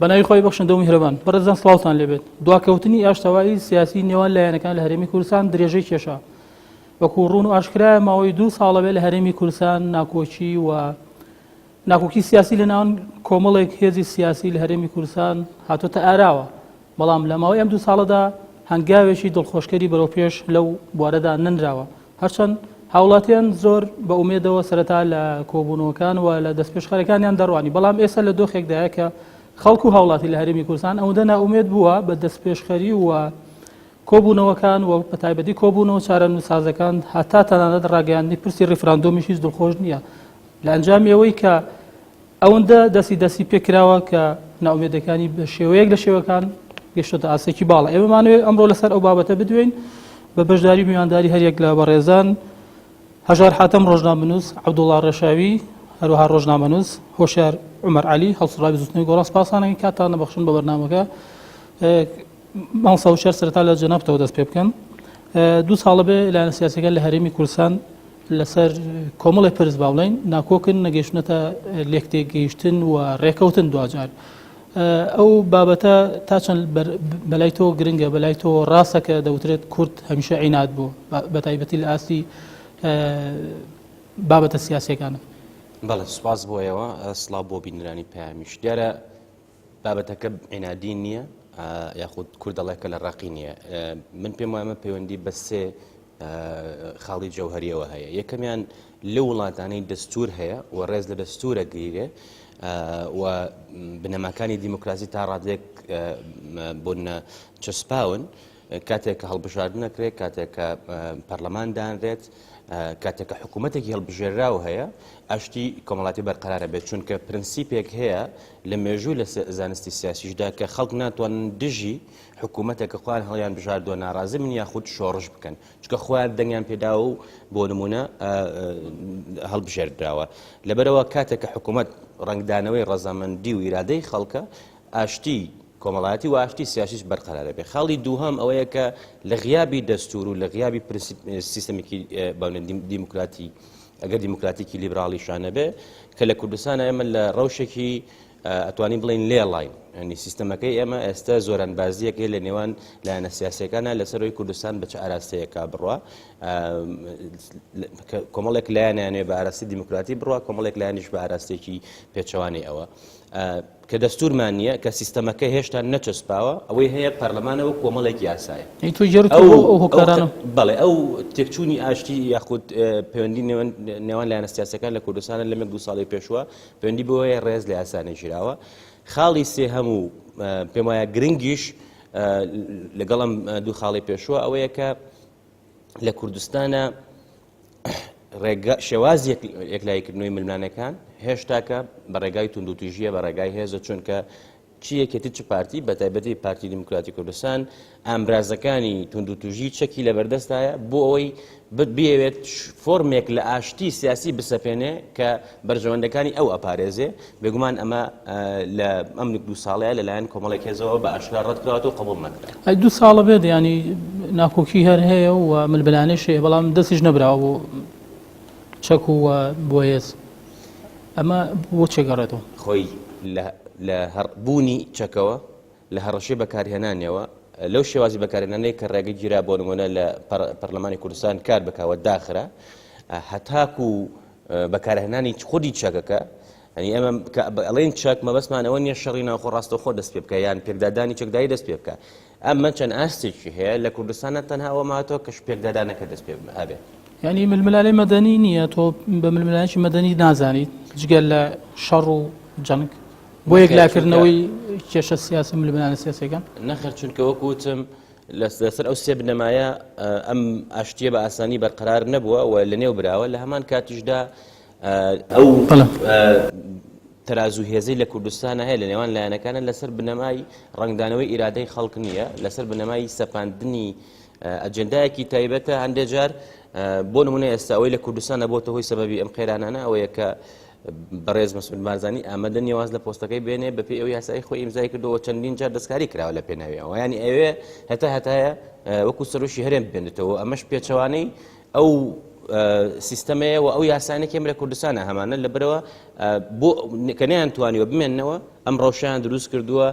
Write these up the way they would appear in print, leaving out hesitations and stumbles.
بەناوی خوای بەخشندە و میهرەبان. بەڕێزان سڵاوتان لێبێت. دواکەوتنی ئاشتەوایی سیاسی نێوان لایەنەکان لە هەرێمی کوردستان درێژەی کێشا. وەکو ڕوون و ئاشکرایە ماوەی دوو ساڵە بێ لە هەرێمی کوردستان ناکۆکی و ناکۆکی سیاسی لە ناوان کۆمەڵێک هێزی سیاسی لە هەرێمی کوردستان هاتۆتە ئاراوە. بەڵام لە ماوەی ئەم دوو ساڵەدا هەنگاوێکی دڵخۆشکەری بەرەو پێش لەو بوارەدا نەنراوە. هەرچەند هاوڵاتیان زۆر بە ئومێدەوە سەرەتا لە کۆبوونەوەکان و لە دەستپێشخەرەکانیان دەڕوانی، بەڵام ئێستا لە دۆخێکدایە کە خەڵک و هاوڵاتی لە هەرێمی کوردستان ئەوەندە نائومێد بووە بە دەستپێشخەری و کۆبوونەوەکان و بە تایبەتی کۆبوونەوە چارەنووسسازەکان هەتا تەنانەت ڕاگەیاندنی پرسی ڕیفراندۆمیش هیچ دڵخۆش نییە لە ئەنجامی ئەوەی کە ئەوەندە دەستی دەستی پێکراوە کە نائومێدەکانی بە شێوەیەک لە شێوەکان گەشتۆتە ئاستێکی باڵا. ئێمەمانەوێت ئەمڕۆ لەسەر ئەو بابەتە بدوێین بە بەشداری میوانداری هەریەک لە بەڕێزان هەژار حاتەم ڕۆژنامەنووس، عەبدوڵڵا ڕێشاوی هەروەها ڕۆژنامەنووس، هۆشیار عومەر عەلی هەڵسوڕاوی بزووتنەوەی گۆڕان. سپاسانەکەین کاتتان نەبەخشن بە بەرنامەکە. مامۆستا هۆشیار سەرەتا لە جەنابتەوە دەست پێ بکەن. دوو ساڵە بێ لایەنە سیاسیەکان لە هەرێمی کوردستان لەسەر کۆمەڵێ پرس با بڵێین ناکۆکن، نەگەیشتنەتە لێکتێگەیشتن و ڕێکەوتن دواجار. ئەو بابەتە تا چەند بەلای تۆ گرنگە، بەلای تۆ ڕاستە کە دەوترێت کورد هەمیشە عیناد بوو بە تایبەتی لە ئاستی بابەتە سیاسیەکانە؟ بەڵێ سوپاس بۆ ئێوە، سڵاو بۆ بینەرانی پەیامیش. دیارە بابەتەکە عینادی نییە یاخود کورد دەڵێ کە لە ڕەقی نییە. من پێم وایە پەیوەندی بە سێ خاڵی جەوهریەوە هەیە. یەکەمیان لەو وڵاتانەی دەستور هەیە و ڕێز لە دەستورە گیرێ و بنەماکانی دیموکراسی تا ڕادێک بۆنە چەسپاون، کاتێک کە هەڵبژاردن نەکرێت، کاتێک کە پەرلەمان دانرێت، کاتێک کە حکوومەتێکی هەڵبژێراو هەیە، ئاشتی کۆمەڵاتی بەرقەرارە بێت، چونکە پرەنسیپێک هەیە لە مێژوو لە زانستی سیاسیشدا کە خەڵک ناتوانن دژی حکوومەتێک کە خۆیان هەڵیان بژاردووە ناڕازی بن یاخود شۆڕش بکەن، چونکە خۆیان دەنگیان پێداوە و بۆ نمونە هەڵبژێردراوە. لەبەرەوە کاتێک کە حکوومەت ڕەنگدانەوەی ڕەزامەندی و ئیرادەی خەڵکە، ئاشتی کۆمەڵایەتی و ئاشتی سیاسیش بەرقەرارە بێ. خاڵی دووهەم ئەوەیە کە لە غیابی دەستوور و لە غیابی سیستەمێکی دیموکراتی، ئەگەر دیموکراتیکی لیبراڵیشان نەبێ، کە لە کوردستان ئێمە لە ڕەوشێکی ئەتوانین بڵێین لێڵاین، ینی سیستەمەکەی ئێمە ئێستا زۆرانبازیەک هەیە لە نێوان لایەنە سیاسەکانە لەسەرەوەی کوردستان بە چ ئاراستەیەکا بڕوا. کۆمەڵێک لایەنیانێ بە ئاراستی دیموکراتی بڕوا، کۆمەڵێک لایەنیش بە ئاراستێکی پێچەوانەی ئەوە. کە دەستورمان نییە، کە سیستەمەکە هێشتا نەچەسپاوە، ئەوەی هەیە پەرلەمانە و کۆمەڵێک یاسایە. ئەی تۆ گێڕیتەوە بۆ ئەو هۆکارانە؟ بەڵێ، ئەو تێکچوونی ئاشتی یاخود پەیوەندی نێوان لایەنە سیاسیەکان لە کوردستانە لەمێک دوو ساڵی پێشوە پەیوەندی بۆ هەیە ڕێز لە یاسا نەگیراوە. خاڵی سێهەم و پێم وایە گرنگیش لەگەڵ ئەم دوو خاڵی پێشوە ئەوەیە کە لە کوردستانە ڕێگا شێوازی یەکلاییکردنەوەی ململانێکان هێشتاکە بە ڕێگای توندوتیژیە، بە ڕێگای هێزە، چونکە چی یەکێتی چ پارتی، بە تایبەتی پارتی دیموکراتی کوردستان ئامرازەکانی توندوتیژی چەکی لەبەردەستایە بۆ ئەوەی بیەوێت فۆرمێک لە ئاشتی سیاسی بسەپێنێ کە بەرژەوەندەکانی ئەو ئەپارێزێ. بێگومان ئەمە لە ئەم دوو ساڵەیە لەلایەن کۆمەڵێک هێزەوە بە ئاشکرا ڕەتکراوەتەوە و قبوڵ نەکرا. ئەی دوو ساڵە بێت ینی ناکۆکی هەر هەیە و ململانێش هەیە، بەڵام دەستیش نەبراوە بۆ چەک و بۆ هێز، ئەمە بۆ چێ گەڕێتەوە؟ خۆی لە بوونی چەکەوە، لە هەڕەشەی بەکارهێنانیەوە، لەو شێوازی بەکارهێنانەی کە ڕێگە گیرا بۆ نمونە لە پەرلەمانی کوردستان کار بکەوە داخرا، هەتاکو بەکارهێنانی خودی چەکەکە، یعنی ئێمە کە ئەڵێن چەک مەبەستمان ئەوە نییە شەڕی ناوخۆ ڕاستەوخۆ دەست پێ بکە یان پێکدادانی چەکداری دەست پێ بکە. ئەمە چەند ئاستێکی هەیە لە کوردستانە، تەنها ئەوە ماتەوە کەش پێکدادانەکە دەست پێ هەبێ. یعنی ململانێی مەدەنی نییە، تۆ بە ململانێکی مەدەنی نازانیت جگە لە شەڕ و جەنگ بۆ یەکلاکردنەوەی کێشە سیاسی ململانێ سیاسیەکان؟ نەخێر، چونکە وەکو وتم لەسەر ئەو سێ بنەمایە ئەم ئاشتیە بە ئاسانی بەرقەرار نەبووە و لەنێو براوە. لە هەمان کاتیشدا ئەو تەرازوو هێزەی لە کوردستانە هەیە لە نێوان لایەنەکانە لەسەر بنەمای ڕەنگدانەوەی ئیرادەی خەڵک نییە، لەسەر بنەمای سەپاندنی ئەجێندایەکی تایبەتە. هەندێک جار بۆ نمونە ئێستا ئەوەی لە کوردستانە بۆتە هۆی سەبەبی ئەم قەیرانانە ئەوەیە کە بەڕێز مەسعود بارزانی ئامادە نییە واز لە پۆستەکەی بێنێ، بەپێی ئەو یاسایی خۆی ئیمزای کردەوە چەندین جار دەستکاری کراوە لە پێناوی ئەوە، ینی ئەوێ هەتا هەتایە وەکو سەرۆکی هەرێم بێنێتەوە. ئەمەش پێچەوانەی ئەو سیستەمەیە و ئەو یاسانە کێم لە کوردستانە هەمانە لەبەرەوە بۆ کە نەیان توانیوە بمێننەوە ئەم ڕەوشیان دروست کردووە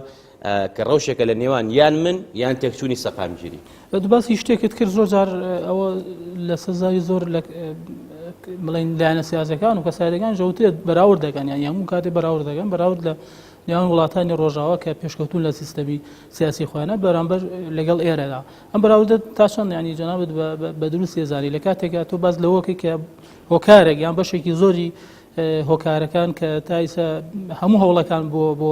کە ڕەوشێکە لە نێوان یان من یان تێکچوونی سەقامگیری. تو باسی شتێکت کرد زۆر جار ئەوە لە سەزای زۆر لە بڵین لایەنە سیاسەکان و کەسایەتەکان ژەوترێت بەراورد دەکەن یان هەموو کاتێ بەراورد دەکەن بەراورد لە نێوان وڵاتانی ڕۆژاوا کە پێشکەوتون لە سیستەمی سیاسی خۆیانە بەرامبەر لەگەڵ ئێرەدا ئەم بەراوردە تا چەند ینی جەنابت بە دروست ێزانی لە کاتێکا تۆ باز لەوەکەی کە هۆکارێک یان بەشێکی زۆری هۆکارەکان کە تا ئیسە هەموو هەوڵەکان بۆ بۆ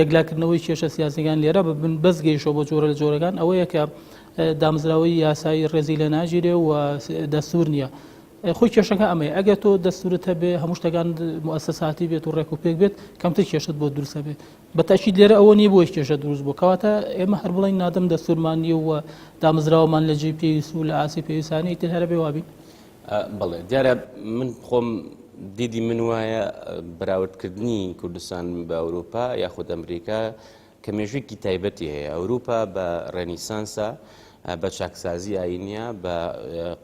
یەکلاکردنەوەی کێشە سیاسەکان لێرە بە بن بەس گەیشەوە بۆ جۆرە لە جۆرەکان ئەوەیە کە دامزراوەی یاسایی ڕێزی لێ ناگیرێ و دەستور نییە. خۆی کێشەکە ئەمەیە ئەگەر تۆ دەستورت هەبێ هەموو شتەکان موسەساتی بێت و ڕێک و پێک بێت کەمتر کێشت بۆ دروستە بێت بە تاکید لێرە ئەوە نییە بۆی کێشە دروست بوو کەواتە ئێمە هەر بڵێن نادەم دەستورمان نییە و دامزراوەمان لە جێی پێویست و لە ئاسی پێویستانە ئیتر هەرە بێ وابین. بەڵێ دیارە من خۆم دیدی من وایە بەراوردکردنی کوردستان بە ئەوروپا یاخود ئەمریکا کە مێژوویەکی تایبەتی هەیە ئەوروپا بە ڕێنیسانسە بە چاکسازی ئاینە بە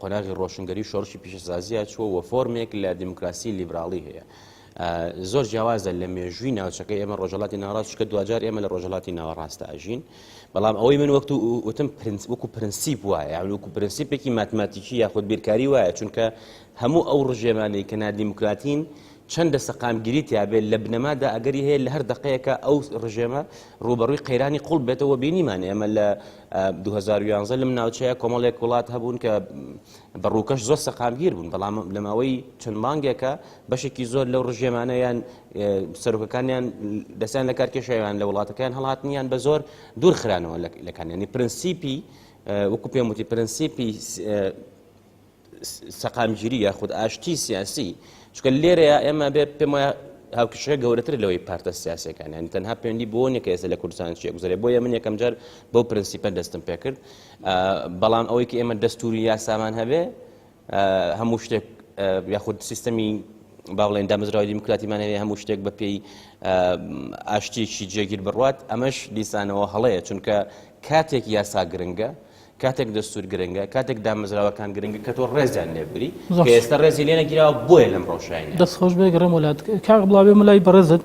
قۆناغی ڕۆشنگەری شۆڕشی پیشەسازیە چووە وە فۆرمێک لە دیموکراسی لیبراڵی هەیە زۆر جیاوازە لە مێژووی ناوچەکەی ئێمە ڕۆژهەڵاتی ناوەڕاست چونکە دواجار ئێمە لە ڕۆژهەڵاتی ناوەڕاستە ئەژین بەڵام ئەوەی من وەکتو وتم وەکو پرنسیپ وایە یان وەکو پرنسیپێکی ماتماتیکی یاخود بیرکاری وایە چونکە هەموو ئەو ڕژێمانەی کە نادیموکراتین چەندە سەقامگیری تیابێت لە بنەمادا ئەگەری هەیە لە هەر دقەیەکە ئەو ڕژێمە ڕوبەڕووی قەیرانی قوڵ بێتەوە بینیمان ئێمە لە 2011 لەم ناوچەیە کۆمەڵێک وڵات هەبوون کە بە ڕووکەش زۆر سەقامگیر بوون بەڵام لە ماوەی چەند مانگێکە بەشێکی زۆر لەو ڕژێمانە یان سەرۆکەکانیان دەستیان لە کار کێشایان لە وڵاتەکەیان هەڵاتنیان بە زۆر دوور خرانەوە لەکانیانی پرنسیپی وەکو پێم وتی پرنسیپی سەقامگیری یاخود ئاشتی سیاسی چونکە لێرەیە ئێمە بێ پێم وایە هاوکێشەکە گەورەتر لەوەی پارتە سیاسەکان یعنی تەنها پەیوەندی بۆ نییە کە ئێستا لە کوردستان چی گوزارێ بۆیە من یەکەم جار بەو پرنسیپە دەستم پێکرد بەڵام ئەوەی کە ئێمە دەستوری یاسامان هەبێ هەموو شتێک یاخود سیستەمی با بڵێن دامەزراوی دیموکراتیمان هەیە هەموو شتێک بە پێی ئاشتیەکی جێگیر بڕوات ئەمەش دیسانەوە هەڵەیە چونکە کاتێک یاسا گرنگە کاتێک دەستور گرنگە کاتێک دامەزراوەکان گرنگە کە تۆ ڕێزیان لێبگری کە ئێستا ڕێزی لێ نەگیراوە بۆیە لەم ڕەوشاینە. دەست خۆش بێ گەڕێم وەلات کاک بڵاوێ ملای بەڕێزت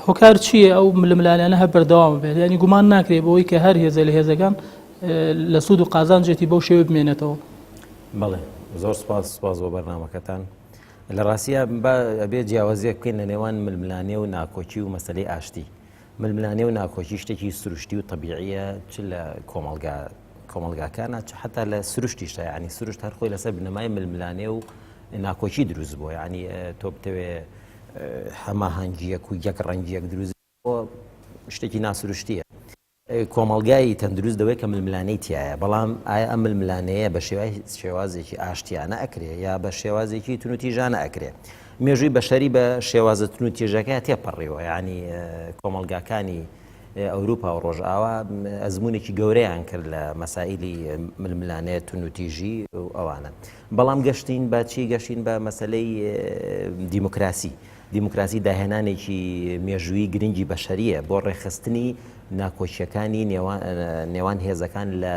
هۆکار چییە ئەو ململانیانە هەر بەردەوام بێت یعنی گومان ناکرێ بەوەی کە هەر هێزە لە هێزەکان لە سوود و قازانجێتی بەو شێوە بمێنێتەوە. بەڵێ زۆر سپاس سپاس بۆ بەرنامەکەتان لە ڕاستیە با ئەبێ جیاوازیەک بکەین لە نێوان ململانێ و ناکۆکی و مەسلەی ئاشتی ململانێ و ناکۆکی شتێکی سروشتی و تەبیعیە چ لە کۆمەڵگا کۆمەڵگاکانە چ حتا لە سروشتیشدا یعنی سروشت هەر خۆی لەسەر بنەمای ململانێ و ناکۆکی دروست بووە یعنی تۆ بتەوێ هەماهەنگیەک و یەک ڕەنگیەک دروست شتێکی ناسروشتیە کۆمەڵگای تەندروست دەوەی کە ململانێی تیایە، بەڵام ئایا ئەم ململانێیە بە شێوای شێوازێکی ئاشتیانە ئەکرێ یا بە شێوازێکی تونوتیژانە ئەکرێ؟ مێژووی بەشەری بە شێوازە تونوتیژەکە تێپەڕیوە، یعنی کۆمەڵگاکانی ئەوروپا و ڕۆژئاوا ئەزمونێکی گەورەیان کرد لە مەسائلی ململانێ تونوتیژی و ئەوانە. بەڵام گەشتین بە چی؟ گەشتین بە مەسەلەی دیموکراسی. دیموکراسی داهێنانێکی مێژوویی گرنگی بەشەرییە بۆ ڕێکخستنی ناکۆکییەکانی نێوان هێزەکان لە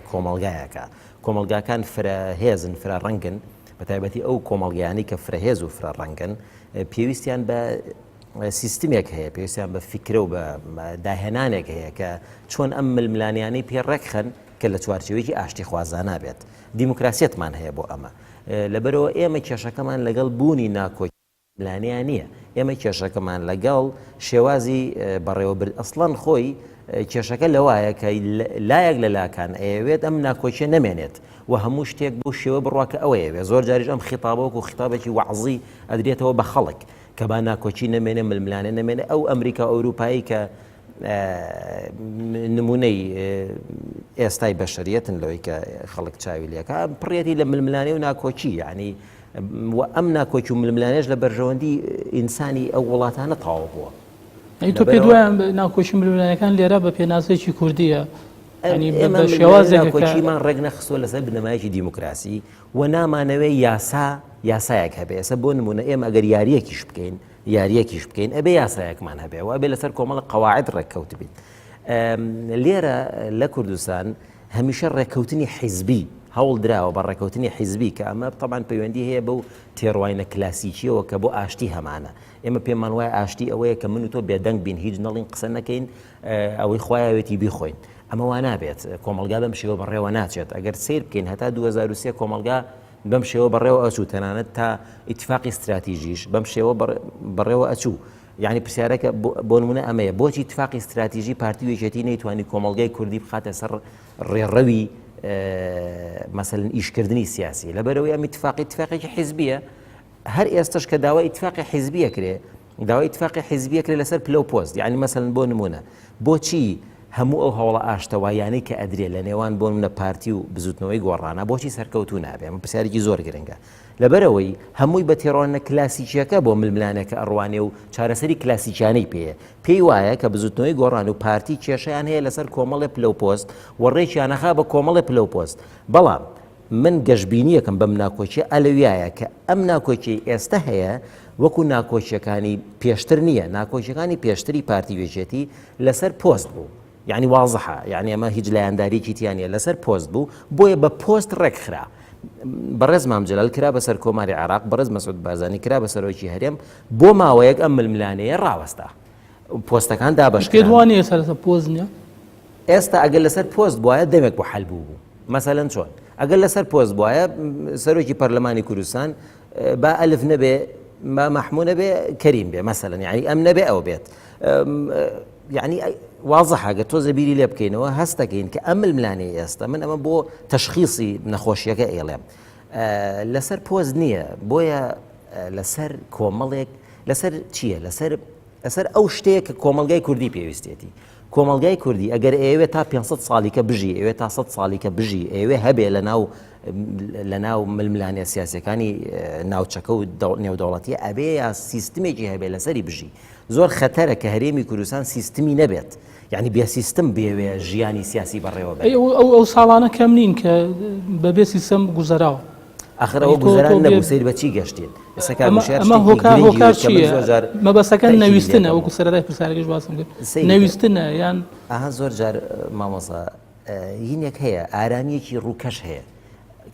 کۆمەڵگایەکە. کۆمەڵگاکان فرە هێزن، فرە ڕەنگن، بە تایبەتی ئەو کۆمەڵگایانەی کە فرە هێز و فرە ڕەنگن پێویستیان بە سیستمێک هەیە، پێویستیان بە فیکرە و بە داهێنانێک هەیە کە چۆن ئەم ململانێیانەی پێ ڕێکخەن کە لە چوارچێوەیەکی ئاشتیخوازانە بێت. دیموکراسیەتمان هەیە بۆ ئەمە. لەبەرئەوە ئێمە کێشەکەمان لەگەڵ بوونی ناکۆکی ململانێیا نییە، ئێمە کێشەکەمان لەگەڵ شێوازی بەڕێوەبرد ئەسڵەن خۆی کێشەکە لەوایە کە لایەک لە لاکان ئەیەوێت ئەم ناکۆکیە نەمێنێت و هەموو شتێک بەو شێوە بڕوا کە ئەوەیەوێ زۆر جاریش ئەم خیتابە وەکو خیتابێکی وەعزی ئەدرێتەوە بە خەڵک کە با ناکۆکی نەمێنێ ململانێ نەمێنێ ئەو ئەمریکا و ئەوروپایی کە نمونەی ئێستای بەشەریەتن لەوەی کە خەڵک چاوی لەکە پڕێتی لە ململانێ و ناکۆکی یعنی و ئەم ناکۆکی و ململانێش لە بەرژەوەندی ئینسانی ئەو وڵاتانە تەواو بووە. ئەی تۆ پێت وایە ناکۆکی ململانێکان لێرە بە پێناسەیەکی کوردیە یعنی بە شێوازێک ناکۆکیمان ڕێک نەخستووە لەسەر بنەمایەکی دیموکراسی و نامانەوێ یاسا یاسایەک هەبێ ئێستا بۆ نمونە ئێمە ئەگەر یاریەکیش بکەین یاریەکیش بکەین ئەبێ یاسایەکمان هەبێ و ئەبێ لەسەر کۆمەڵە قەواعد ڕێککەوتبین لێرە لە کوردستان هەمیشە ڕێککەوتنی حیزبی. هەوڵ دراوە بە ڕێکەوتنی حیزبی کە ئەمە تەبعەن پەیوەندی هەیە بەو تێڕواینە کلاسیکیەوە کە بۆ ئاشتی هەمانە. ئێمە پێمان وایە ئاشتی ئەوەیە کە من و تۆ بێدەنگ بین، هیچ نەڵین، قسە نەکەین، ئەوەی خوایەوێتی بیخۆین. ئەمە وا نابێت. کۆمەڵگا بەم شێوە بەڕێوە ناچێت. ئەگەر سەیر بکەین هەتا 2003 کۆمەڵگا بەم شێوە بەڕێوە ئەچوو، تەنانەت تا ئیتفاقی ستراتیژیش بەم شێوە بەڕێوە ئەچوو. یعنی پرسیارەکە بۆ نمونە ئەمەیە بۆچی ئیتفاقی ستراتیژی پارتی و یەکێتی نەیتوانی کۆمەڵگای کوردی بخاتە سەر ڕێڕەوی مەسەلەن ئیشکردنی سیاسی لەبەرەوەی ئەم ئیتفاقی ئیتفاقێکی حیزبیە هەر ئێستش کە داوای ئیتفاقی حیزبی ئەکرێ داوای ئیتفاقی حیزبی ئەکرێ لەسەر پلە و پۆست یعنی مەسەلەن بۆ نمونە بۆچی هەموو ئەو هەوڵە ئاشتەواییانەی کە ئەدرێ لە نێوان بۆ نمونە پارتی و بزوتنەوەی گۆڕانە بۆچی سەرکەوتوو نابێ ئەمە پرسیارێکی زۆر گرنگە لەبەرئەوەی هەمووی بە تێڕوانینە کلاسیکیەکە بۆ ململانێکە ئەڕوانێ و چارەسەری کلاسیکیانەی پێیە. پێی وایە کە بزوتنەوەی گۆڕان و پارتی کێشەیان هەیە لەسەر کۆمەڵێ پلە و پۆست و ڕێکیان ئەخا بە کۆمەڵێ پلە و پۆست. بەڵام من گەشبینیەکم بەم ناکۆکیە ئەلەویایە کە ئەم ناکۆکیەی ئێستە هەیە وەکو ناکۆکیەکانی پێشتر نییە. ناکۆکیەکانی پێشتری پارتی و یەکێتی لەسەر پۆست بوو. یانی وازحە یانی ئەمە هیچ لایەنداریەکی تیا نیە لەسەر پۆست بوو بۆیە بە پۆست ڕێکخرا بەڕێز مام جەلال کرا بە سەرکۆماری عێراق بەڕێز مەسعود بارزانی کرا بە سەرۆکی هەرێم بۆ ماوەیەک ئەم ململانێیە ڕاوەستا پۆستەکان دابەش پێت وا نییە سەر پۆست نییە ئێستا ئەگەر لەسەر پۆست بواە دەمێک بۆ حل بوو بوو مەسەلەن چۆن ئەگەر لەسەر پۆست بواە سەرۆکی پەرلەمانی کوردستان با ئەلف نەبێ با مەحموو نەبێ کەریم بێ مەسەلەن یعنی ئەم نەبێ ئەو بێت یعنی وازحە گەر تۆزە بیری لێ بکەینەوە هەستەکەین کە ئەم ململانێی ئێستا من ئەمە بۆ تەشخیصی نەخۆشیەکە ئێڵێم لەسەر پۆست نییە بۆیە لەسەر کۆمەڵێک لەسەر چییە لەسەر لەسەر ئەو شتەیە کە کۆمەلگای کوردی پێویستێتی کۆمەلگای کوردی ئەگەر ئەوێ تا 500 ساڵی کە بژی ئەوێ تا 100 ساڵی کە بژی ئەوێ هەبێ لە ناو لە ناو ململانێ سیاسەکانی ناوچەکە و نێودەوڵەتی ئەبێ یا سیستمێکی هەبێ لەسەری بژی زۆر خەتەرە کە هەرێمی کوردستان سیستمی نەبێت یعنی بێ سیستم بێوێ ژیانی سیاسی بەڕێوە بەرێ. ئەو ئەو ساڵانە کەم نین کە بە بێ سیستم گوزەراوە. ئاخر ئەوە گوزەران نەبوو سەیر بە چی گەشتین ئێستا کاک وشیار ئەمە شتێکی هۆکار گرنگی هۆکار وت کە من چییە زۆر جار مەبەستەکە تەئکیدی لێ نەویستنە دەکەمەوە. وەکو سەرەتای پرسیارەکەش باسم کرد سەیری کە نەویستنە یان ئەها زۆر جار مامۆستا هینێک هەیە ئارامییەکی ڕووکەش هەیە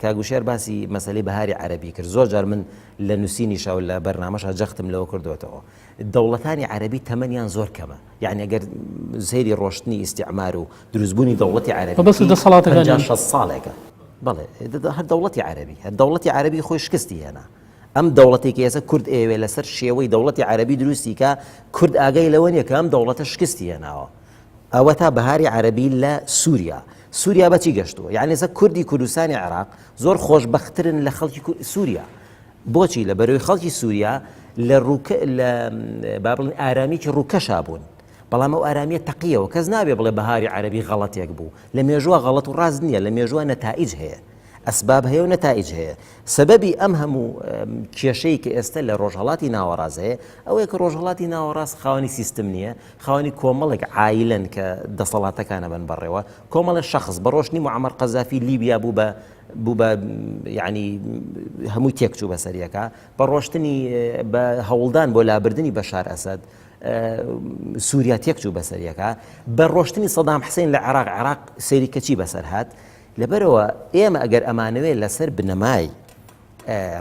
کاک وشیار باسی مەسەلەی بەهاری عەرەبی کرد زۆر جار من لە نووسینیشا و لە بەرنامەشا جەختم لەوە کردووەتەوە دەوڵەتانی عەرەبی تەمەنیان زۆر کەمە یعنی ئەگەر سەیری ڕۆشتنی ئیستیعمار و دروستبوونی دەوڵەتی عەرەبی مەبەست بکەی، دەسەڵاتەکانیان. 50 60 ساڵێکە بەڵێ هەر دەوڵەتی عەرەبی هەر دەوڵەتی عەرەبی خۆی شکستی هێنا ئەم دەوڵەتێک ئێستا کورد ئەیەوێ لەسەر شێوەی دەوڵەتی عەرەبی دروستی کا کورد ئاگای لەوە نییە کە ئەم دەوڵەتە شکستی هێناوە ئەوەتا بەهاری عەرەبی لە سووریا سووریا بەچی گەشتووە یعنی ئێستا کوردی کوردستانی عێراق زۆر خۆشبەخترن لە خەڵکی سووریا بۆچی؟ لە بەرەوەی خەڵکی سووریا لە ڕووکە لە با بڵێین ئارامیی ڕووکەشا بوون. بەڵام ئەو ئارامییە تەقییەوە. کەس نابێ بڵێ بەهاری عەرەبی غەڵەتێک بوو. لە مێژووە غەڵەت و ڕاست نییە، لە مێژووە نەتائیج هەیە. ئەسباب هەیە و نەتائیج هەیە. سەبەبی ئەم هەموو کێشەی کە ئێستە لە ڕۆژهەڵاتی ناوەڕاست هەیە، ئەوەیە کە ڕۆژهەڵاتی ناوەڕاست خاوەنی سیستم نییە، خاوەنی کۆمەڵێک عایلەن کە دەسەڵاتەکان ئەبەن بەڕێوە. کۆمەڵێ شەخس بە ڕۆشتنی موعەمەر قەزافی لیبیا بوو بە بوو بە یعنی هەمووی تێکچوو بەسەریەکە بە ڕۆشتنی بە هەوڵدان بۆ لابردنی بەشار ئەسەد سووریا تێکچوو بەسەریەکە بە ڕۆشتنی سەدام حسین لە عێراق عێراق سەیری کەچی بەسەر هات لەبەرەوە ئێمە ئەگەر ئەمانەوێت لەسەر بنەمای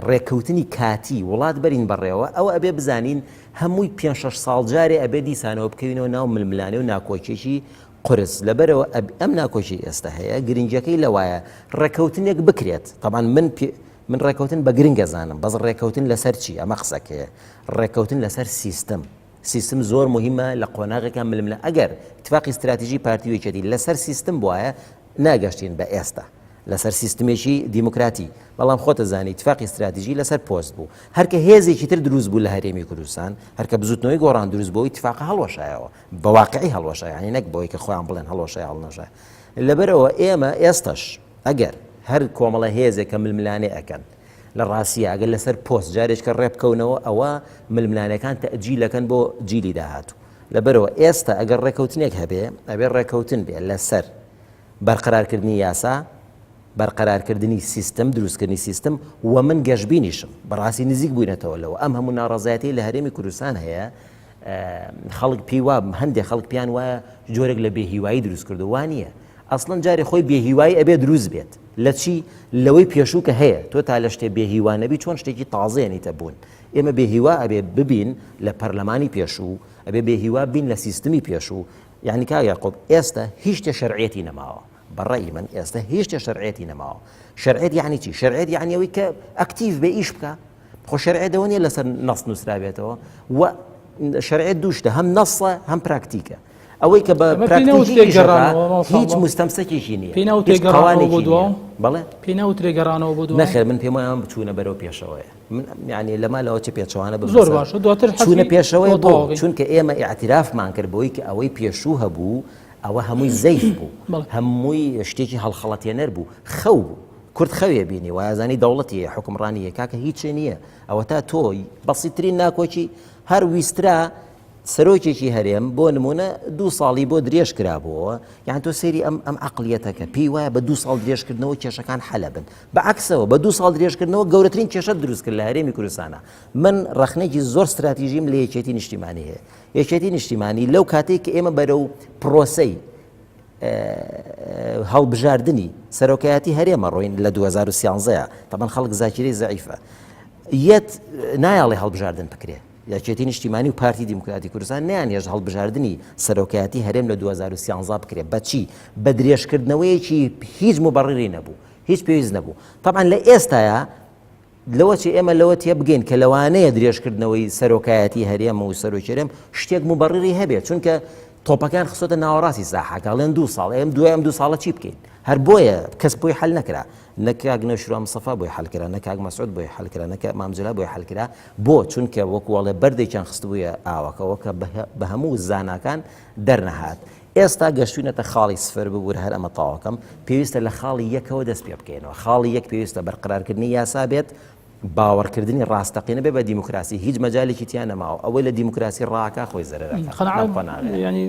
ڕێککەوتنی کاتی وڵات بەرین بەڕێوە ئەوە ئەبێ بزانین هەمووی پێ شەش ساڵ جارێ ئەبێ دیسانەوە بکەوینەوە ناو ململانێ و ناکۆکیێکی قورس، لەبەرئەوە ئەم ناکۆکیەی ئێستا هەیە گرنگیەکەی لەوایە ڕێکەوتنێک بکرێت، تەبعەن من من ڕێکەوتن بە گرنگ ئەزانم بەس ڕێکەوتن لەسەر چی ئەمە قسەکەیە ڕێکەوتن لەسەر سیستم سیستم زۆر مهمە لە قۆناغێکا ململە ئەگەر اتفاقی استراتیژی پارتی و یەکێتی لەسەر سیستم بواە ناگەشتین بە ئێستا لەسەر سیستمێکی دیموکراتی بەڵام خۆتە زانی اتفاقی استراتیژی لەسەر پۆست بوو هەرکە هێزێکی تر دروست بوو لە هەرێمی کوردستان هەرکە بزوتنەوەی گۆڕان دروست بۆ اتفاق هەڵوەشایەوە بە واقعی هەڵوەشا یانی نەک بەوەی کە خۆیان بڵێن هەڵوەشای هەڵنەشای لەبەرەوە ئێمە ئێستش ئەگەر هەر کۆمەڵە هێزێک کە ململانێ ئەکەن لە ڕاستیە ئەگەر لەسەر پۆست جارێککە ڕێ بکەونەوە ئەوە ململانەکان تەجیلەکەن بۆ جیلی داهاتوو لەبەرەوە ئێستا ئەگەر ڕێکەوتنێک هەبێ ئەبێ ڕێکەوتن بێ لەسەر بەرقەرارکردنی یاسا بەرقەرارکردنی سیستم دروستکردنی سیستم و من گەشببینیشم بەڕاستی نزیک بووینەتەوە لەوە ئەم هەموو ناڕزایەتی لە هەرێمی کوردستان هەیە خەڵک پێی وا هەندێک خەڵک پێیان وایە جۆرێک لە بێهیوایی دروست کردو وا نییە. ئەسڵەن جارێ خۆی بێهیوایی ئەبێ دروست بێت لە چی؟ لەوەی پێشوو کە هەیە تۆ تا لە شتێ بێهیوا نەبی چۆن شتێکی تازەیەنیتە بوون ئێمە بێهیوا ئەبێ ببین لە پەرلەمانی پێشوو ئەبێ بێهیوا بین لە سیستمی پێشوو یعنی کاک یاقوب ئێستا هیچ شتێ شەرعیەتی نەماوە بە ڕەئی من ئێستا هیچ شتێ شەرعیەتی نەماوە شەرعیەت یعنی چی شەرعیەت یعنی ئەوەی کە ئەکتیڤ بێ ئیش بکە خۆ شەرعیەت ئەوە نییە لەسەر نەس نووسرابێتەوە و شەرعیەت دوو شتە هەم نەسە هەم پراکتیکە ئەوەی کە بە پراکتیکی هیچ مستەمسەکێکی نییە پێی ناوترێ گەڕانەوە بۆ دوا بەڵێ پێی ناوترێ گەڕانەوە بۆ دوا نەخێر من پێم وایە بچوونە بەرەو پێشەوەیە من یعنی لەما لەوە چ پێچەوانە بم زۆر باشە دواتر چوونە پێشەوەی بۆ چونکە ئێمە ئیعترافمان کرد بۆی کە ئەوەی پێشوو هەبوو ئەوە هەمووی زەیف بوو هەمووی شتێکی هەڵخەڵەتێنەر بوو خەو بوو کورد خەوێ بینی وایزانی دەوڵەتی هەیە حکومڕانی هەیە کاکە هیچ نییە ئەوە تا تۆ بەسیترین ناکۆکی هەر ویسترا سەرۆکێکی هەرێم بۆ نمونە دوو ساڵی بۆ درێژ کرابووەوە یان تۆ سەیری ئەم ئەم عقلیەتەکە پێی وایە بە دوو ساڵ درێژکردنەوە کێشەکان حەلە بن بە عکسەوە بە دوو ساڵ درێژکردنەوە گەورەترین کێشە دروست کرد لە هەرێمی کوردستانە من ڕەخنێکی زۆر ستراتیژیم لە یەکێتی نیشتیمانی هەیە یەکێتی نیشتیمانی لەو کاتێک کە ئێمە بەرەو پرۆسەی هەڵبژاردنی سەرۆکایەتی هەرێمە ڕۆین لە 2013 تەبەن خەڵک زاکیرەی زەعیفە یەت نایاڵێ هەڵبژاردن بکرێ یەکێتی نیشتیمانی و پارتی دیموکراتی کوردستان نەیانهێشت هەڵبژاردنی سەرۆکایەتی هەرێم لە 2013 بکرێت بەچی بە درێژکردنەوەیەکی هیچ مبەڕری نەبوو هیچ پێویست نەبوو طبعا لە ئێستایا لەوە چی ئێمە لەوە تێبگەین کە لەوانەیە درێژکردنەوەی سەرۆکایەتی هەرێم و سەرۆکی هەرێم شتێک مبەڕری هەبێت چونکە تۆپەکان خستۆتە ناوەڕاستی ساحەکە ئەڵێن دوو ساڵ ئێم دوای ئەم دوو ساڵە چی بکەین هەر بۆیە کەس بۆی حل نەکرا نە کاک نەوشیروان مستەفا بۆی حل کرا نە کاک مەسعود بۆی حل کرا نە کاک مام جەلال بۆی حل کرا بۆ چونکە وەکو ئەڵێ بەردێکیان خستبوویە ئاوەکەوە کە بە هەموو زاناکان دەرنەهات ئێستا گەشتوینەتە خاڵی سفر ببوورە هەر ئەمە تەواوکەم پێویستە لە خاڵی یەکەوە دەست پێ بکەینەوە خاڵی یەک پێویستە بەرقرارکردنی یاسا بێت باوەڕکردنی ڕاستەقینە بێ بە دیموکراسی هیچ مەجالێکی تیا نەماوە ئەوەی لە دیموکراسی ڕاکا خۆی زەرەر ئەکات قەناعەت ینی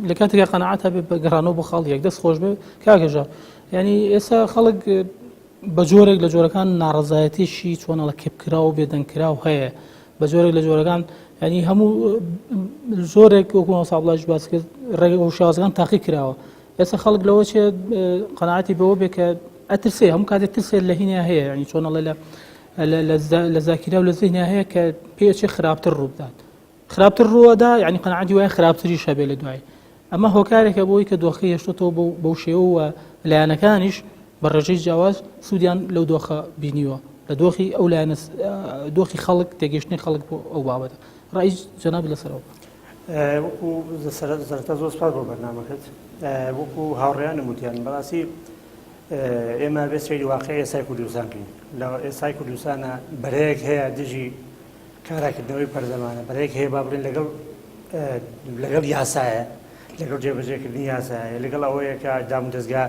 لە کاتێکا قەناعەت هەبێ بە گەڕانەوە بۆ خاڵی یەک دەست خۆش بێ کاک هەژار ینی ئێستا خەڵک بە جۆرێک لە جۆرەکان ناڕەزایەتیشی چۆنەڵە کپکراو و بێدەنگکراو هەیە بە جۆرێک لە جۆرەکان ینی هەموو زۆرێک وەکو مامۆستا عەبدوڵڵایش باس کرد ڕێگە و شێوازەکان تاقی کراوە ئێستا خەڵک لەوە چێ قەناعەتی بەوە بێ کە ئەترسێ هەموو کاتێک ترسێت لە هینیا هەیە ینی چۆنەڵێ لە لە زاکیرا و لە زیهنیا هەیە کە پێچێ خراپتر ڕووبدات خراپتر ڕووەدا یعنی قەناعەتی وایە خراپتریش هەبێ لە دوای ئەمە هۆکارێکە بۆی کە دۆخی هێشتۆتەوە بەو شێوە و لایەنەکانیش بە ڕێژەی جیاواز سوودیان لەو دۆخە بینیوە لە دۆخی ئەو لایەنە دۆخی خەڵک تێگەشتنی خەڵک بۆ ئەو بابەتە ڕای جەناب لەسەرەوە وەکو سەرەتا زۆر سپاس بۆ بەرنامەکەت وەکو هاوڕێیانم وتیان بەڕاستی ئێمە بێ سەیری واقعی ئێستای کوردستان بکەین لە ئێستای کوردستانە بەرەیەک هەیە دژی کاراکردنەوەی پەرلەمانە بەرەیەک هەیە با بڵێن لەگەڵ لەگەڵ یاسایە لەگەڵ جێبەجێکردنی یاسایە لەگەڵ ئەوەیە کە دام و دەستگا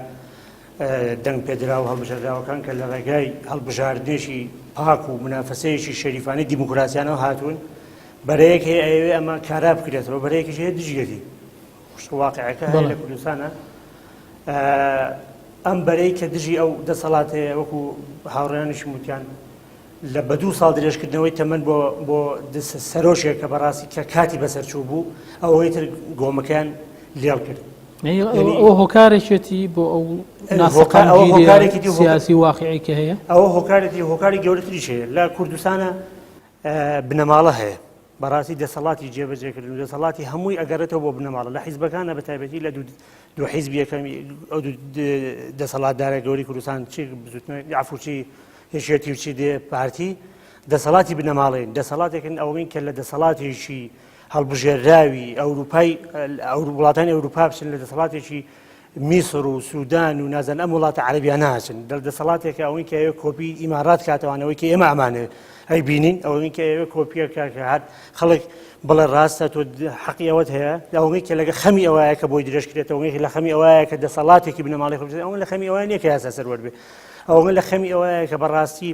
دەنگ پێدرا و هەڵبژێردراوەکان کە لە ڕێگای هەڵبژاردنێکی پاک و منافەسەیەکی شەریفانی دیموکراسیانەوە هاتوون بەرەیەک هەیە ئەیەوێ ئەمە کارا بکرێتەوە بەرەیەکیش هەیە دژیەتی واقعەکە هەیە لە کوردستانە ئەم بەرەی کە دژی ئەو دەسەڵاتەیە وەکو هاوڕێیانیشم وتیان لە بە دوو ساڵ درێژکردنەوەی تەمەن بۆ بۆ سەرۆکێک کە بەڕاستی کە کاتی بەسەرچوو بوو ئەوەی تر گۆمەکەیان لێڵ کرد ئەو هۆکارێکێتی بۆ ئەو ناسەقامگیری سیاسی واقعی کە هەیە ئەوە هۆکارێتی هۆکاری گەورەتریش هەیە لە کوردستانە بنەماڵە هەیە بەڕاستی دەسەڵاتی جێبەجێکردن و دەسەڵاتی هەمووی ئەگەڕێتەوە بۆ بنەماڵە لە حیزبەکانە بە تایبەتی لە دوو حیزب یەکەم ئەو دەسەڵاتدارە گەوری کوردستان چی بزوتنەوەی عەفو چی یەکێتی و چی دێ پارتی دەسەڵاتی بنەماڵەین دەسەڵاتێکن ئەوەین کە لە دەسەڵاتێکی هەڵبژێراوی ئەوروپای وڵاتانی ئەوروپا بچن لە دەسەڵاتێکی میسر و سودان و نازان ئەم وڵاتە عەرەبیان ناچن دەل دەسەڵاتێکە ئەوەی کە ئەوێ کۆپی ئیمارات کاتەوانەوەی کە ئێمە ئەمانێ ئەی بینین ئەوەی کە ئەوێ کۆپیە کە هەر خەڵک بڵێ ڕاستە تۆ حەقی ئەوەت هەیە ئەوەی کە لەگە خەمی ئەوەیە کە بۆی درێژ کرێتەوە لە خەمی ئەوەیە کە دەسەڵاتێکی بنەماڵی خۆ ئەوە لە خەمی ئەوە نییە کە یاسا سەروەر بێ ئەوە لە خەمی ئەوەیە کە بەڕاستی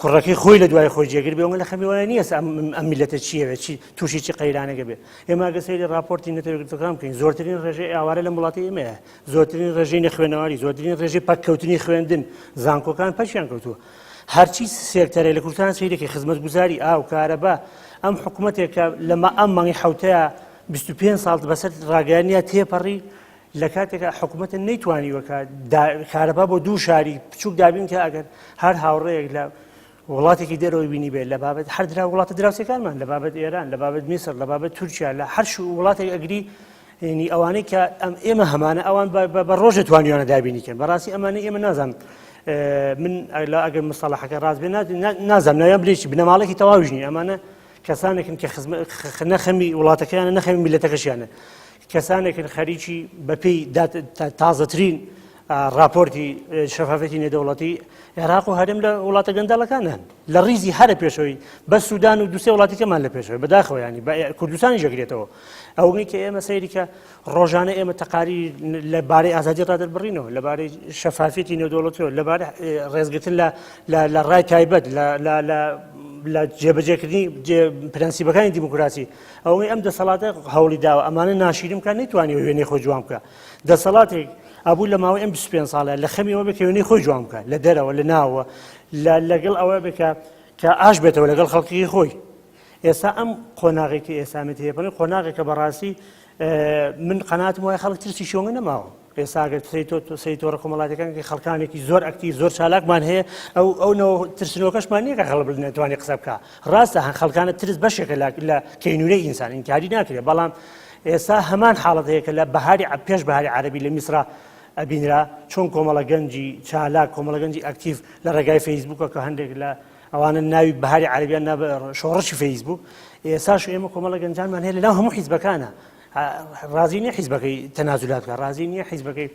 کوڕەکەی خۆی لە دوای خۆی جێگر بێ لە خەمی وایە نییە ئەم میلەتە چیەوێت چی تووشی چی قەیرانەکە بێ ئێمە گە سەیری راپۆرتی نەتەوە یەکگرتووەکان بکەین زۆرترین ڕێژەی ئاوارە لەم وڵاتی ئێمەیە زۆرترین ڕێژەی نەخوێنەواری زۆرترین ڕێژەی پەککەوتنی خوێندن زانکۆکان پەکیان کەوتووە هەرچی سێکتەرێ لە کوردستان سەیرێکی خزمەتگوزاری ئاو کارەبا ئەم حکوومەتێکە لەمە ئەم مانگی حوتەیە 25 ساڵ بەسەر ڕاگەیانە تێپەڕی. لە کاتێکا حکوومەتە نەیتوانیوە کە کارەبا بۆ دوو شاری بچووک دابین کە ئەگەر هەر هاوڕێیەک لە وڵاتێکی دەرەوەی بینی بێت لە بابەت هەر درا وڵاتە دراوسێکانمان لە بابەت ئێران لە بابەت میسر لە بابەت تورکیا لە هەر وڵاتێک ئەگری ینی ئەوانەی کە ئەم ئێمە هەمانە ئەوان بە ڕۆژە توانیانە دابینی کەن بەڕاستی ئەمانە ئێمە نازانم من لە ئەگەر مستەڵەحەکە ڕاست بێ نازانم ناویان بلێکی بنەماڵێکی تەواویش نیە ئەمانە کەسانێکن کە نەخەمی وڵاتەکەیانە نەخەمی میلەتەکەشیانە کەسانێکن خەریکی بەپێی تازەترین ڕاپۆرتی شەفافەتی نێودەوڵەتی عێراق و هەرێم لە وڵاتە گەندەڵەکان هەن لە ڕیزی هەرە پێشەوەی بە سوودان و دوسێ وڵاتیکەمان لە پێشەوەی بەداخەوە ینی بە کوردستانی ژەگرێتەوە ئەوەی کە ئێمە سەیریکە ڕۆژانە ئێمە تەقاری لە بارەی ئازادی ڕادەربڕینەوە لەبارەی شەفافیەتی نێودەوڵەتەوە لەبارەی ڕێزگرتن لە لە ڕای تایبەت لە لە جێبەجێکردنی پرەنسیبەکانی دیموکراسی ئەوەی ئەم دەسەڵاتە هەوڵی داوە ئەمانە ناشیرین بکات نەیتوانیوە وێنەی خۆی جوان بکە دەسەڵاتێک ئەبوو لە ماوەی ئەم 25 ساڵە لە خەمی ئەوە بێت کە وێنەی خۆی جوان بکە لە دەرەوە لە ناوە لەگەڵ ئەوە بێت کە کە ئاش بێتەوە لەگەڵ خەڵکی خۆی ئێستا ئەم قۆناغێکی ئێسامێت هەیە قۆناغێکە بەڕاستی من قەناتم وایە خەڵک ترسی شۆنگە نەماوە ئێستا گەر سەیری تۆ سەیری تۆڕە کۆمەڵاتیەکان کە خەڵکانێکی زۆر ئەکتیڤ زۆر چالاکمان هەیە ئەو ئەو نەوە ترسنۆکەشمان نییە کە خەڵک نەتوانێت قسە بکا ڕاستە هەن خەڵکانە ترس بەشێکە لە لە کەینورەی ئینسان ئینکاری ناکرێت بەڵام ئێستا هەمان حاڵەت هەیە کە لە بەهاری پێش بەهاری عەرەبی لە میسرا ئەبینرا چۆن کۆمەڵە گەنجی چالاک کۆمەڵە گەنجی ئەکتیڤ لە ڕێگای فەیسبووکە کە هەندێک لە ئەوانە ناوی بەهاری عەرەبیان نا شۆڕشی فەیسبوک ئێساش ئێمە کۆمەڵە گەنجانمان هەیە لەناو هەموو حیزبەکانە ڕازی نییە حیزبەکەی تەنازولات بکە ڕازی نییە حیزبەکەی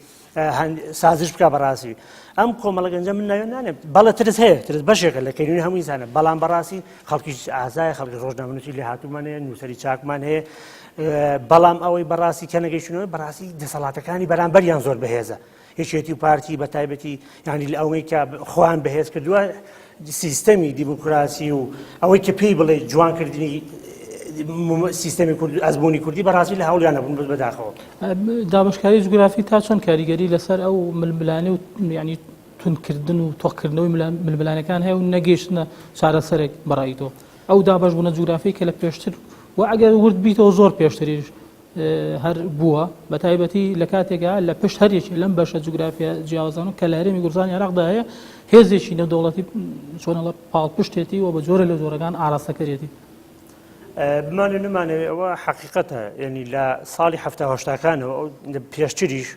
سازش بکە بەڕاستی ئەم کۆمەڵە گەنجە من ناوێن نانێ بەڵێ ترس هەیە ترس بەشێکە لە کەینونی هەموو ئینسانە بەڵام بەڕاستی خەڵکی ئازای خەڵکی ڕۆژنامەنووسی لێ هاتوومان هەیە نووسەری چاکمان هەیە بەڵام ئەوەی بەڕاستی کە نەگەیشتنەوە بەڕاستی دەسەڵاتەکانی بەرامبەریان زۆر بەهێزە یەکێتی و پارتی بە تایبەتی یانی لە ئەوەی کە خۆیان بەهێز کردووە سیستەمی دیموکراسی و ئەوەی کە پێی بڵێ جوانکردنی سیستەمی کورد ئەزمموی کوردی بەڕاستی لە هەوڵیان نەبوون بەس بەداخەوە. دابەشکاری جوگرافی تا چەند کاریگەری لەسەر ئەو ململانێ و یعنی توندکردن و تۆخکردنەوەی ململانەکان هەیە و نەگەیشتنە چارەسەرێک بەڕای تۆ ئەو دابەشبوونە جوگرافی کە لە پێشتر و ئەگەر ورد بیتەوە زۆر پێشتریش هەر بووە، بە تایبەتی لە کاتێکا لە پشت هەر یەکێ لەم بەشە جوگرافیە جیاوازانە کە لە هەرێمی کوردستانی عێراقدا هەیە هێزێکی نێودەوڵەتی چۆنەڵە پاڵپشتێتی و بە جۆرە لە جۆرەکان ئاراستەکەرێتی. بمانەوێ نەمانەوێ ئەوە حەقیقەتە یعنی لە ساڵی حەفتا هەشتاکانەوە ئەو پێشتریش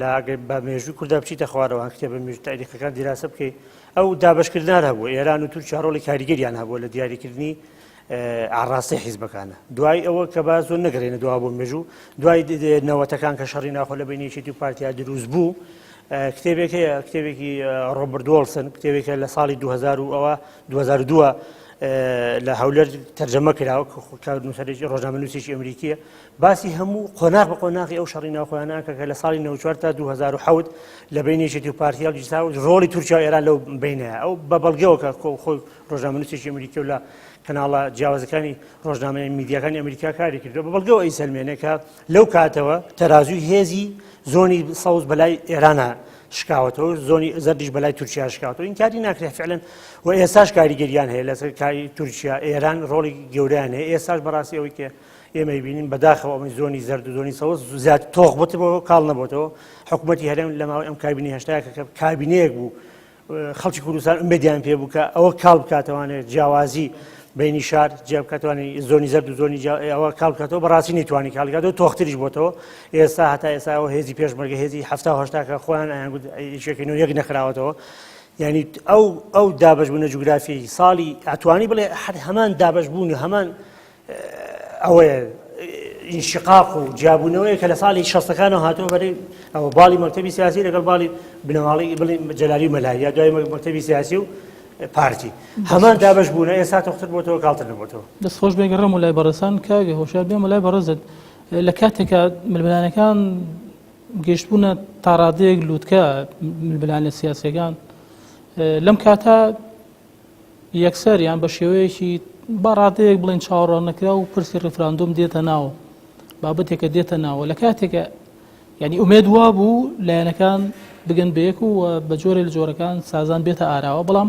لە ئەگەر بە مێژووی کوردا بچیتە خوارەوە کتێبە مێژوو تاریخەکان دیراسە بکەی ئەو دابەشکردنار هەبوو ئێران و تورکیا ڕۆڵی کاریگەریان هەبوو لە دیاریکردنی ئاڕاستەی حیزبەکانە دوای ئەوە کە با زۆر نەگەڕێنە دوا بۆ مێژوو دوای نەوەتەکان کە شەڕی ناخۆ لە بینی یەکێتی و پارتیا دروست بوو کتێبێک هەیە کتێبێکی ڕۆبرت وۆڵسن کتێبێکە لە ساڵی 2000 و ئەوە 2002 لە هەولێر تەرجەمە کراوە کە نووسەرێکی ڕۆژنامەنووسێکی ئەمریکیە باسی هەموو قۆناغ بە قۆناغی ئەو شەڕی ناوخۆیانە ئەکا کە لە ساڵی 94 تا 2007 لە بەینی یەکێتی و پارتی هەڵگیرسا و ڕۆڵی تورکیا و ئێران لەو بەینەیە ئەو بە بەڵگەوە کە خۆی ڕۆژنامەنووسێکی ئەمریکی و لە کەناڵە جیاوازەکانی ڕۆژنامەی میدیاکانی ئەمریکا کاری کردووە بە بەڵگەوە ئەیسەلمێنێ کە لەو کاتەوە تەرازووی هێزی زۆنی سەوز بەلای ئێرانە شکاوەتەوە زۆنی زەردیش بەلای تورکیا شکاوەتەوە ئینکاری ناکرێت فعلەن و ئێستاش کاریگەریان هەیە لەسەر کاری تورکیا ئێران ڕۆڵی گەورەیان هەیە ئێستاش بەڕاستی ئەوەی کە ئێمە بینین بەداخەوە ئەمەی زۆنی زەرد و زۆنی سەوز زیاد تۆخ بۆتەوە کاڵ نەبۆتەوە حکوومەتی هەرێم لە ماوەی ئەم کابینەی هەشتایە کە کابینەیەک بوو خەڵکی کوردستان ئومێدیان پێ بوو کە ئەوە کاڵ بکاتەوانێت جیاوازی بینی شار جیا بکاتوانێت زۆنی زەرد و زۆنی ئەوە کاڵ بکاتەوە بەڕاستی نەیتوانی کاڵ بکاتەوە تۆختریش بۆتەوە ئێستا هەتا ئێستا ئەوە هێزی پێشمەرگە هێزی هەفتا و هەشتا کە خۆیان ئەیانگوت یەکێکی نۆ یەک نەخراوەتەوە یعنی ئەو ئەو دابەشبوونە جوگرافی ساڵی ئەتوانی بڵێ هەر هەمان دابەشبوون و هەمان ئەوەیە ئینشقاق و جیابوونەوەیە کە لە ساڵی شەستەکانەوە هاتووە بەرەی ئەوە باڵی مەکتەبی سیاسی لەگەڵ باڵی بنەماڵی بڵێن جەلالی و مەلایی یا دوای مەکتەبی سیاسی و پارتی هەمان دابەش بوونە ئێستا تۆختر بۆتەوە کاڵتر نەبۆتەوە. دەست خۆش بێ گەڕێمەوە لای بەڕێزان کاک هۆشیار بێمە لای بەڕێزت لە کاتێکا ململانێکان گەیشتبوونە تاڕادەیەک لووتکە ململانێ سیاسیەکان لەم کاتە یەکسەر یان بە شێوەیەکی با ڕادەیەک بڵێن چاوەڕوان نەکراو و پرسی ڕیفراندۆم دێتە ناو بابەتێکە دێتە ناوە لە کاتێکە یعنی ئومێد وا بوو لایەنەکان بگەن بەیەک و بە جۆرێ لە جۆرەکان سازان بێتە ئاراوە بەڵام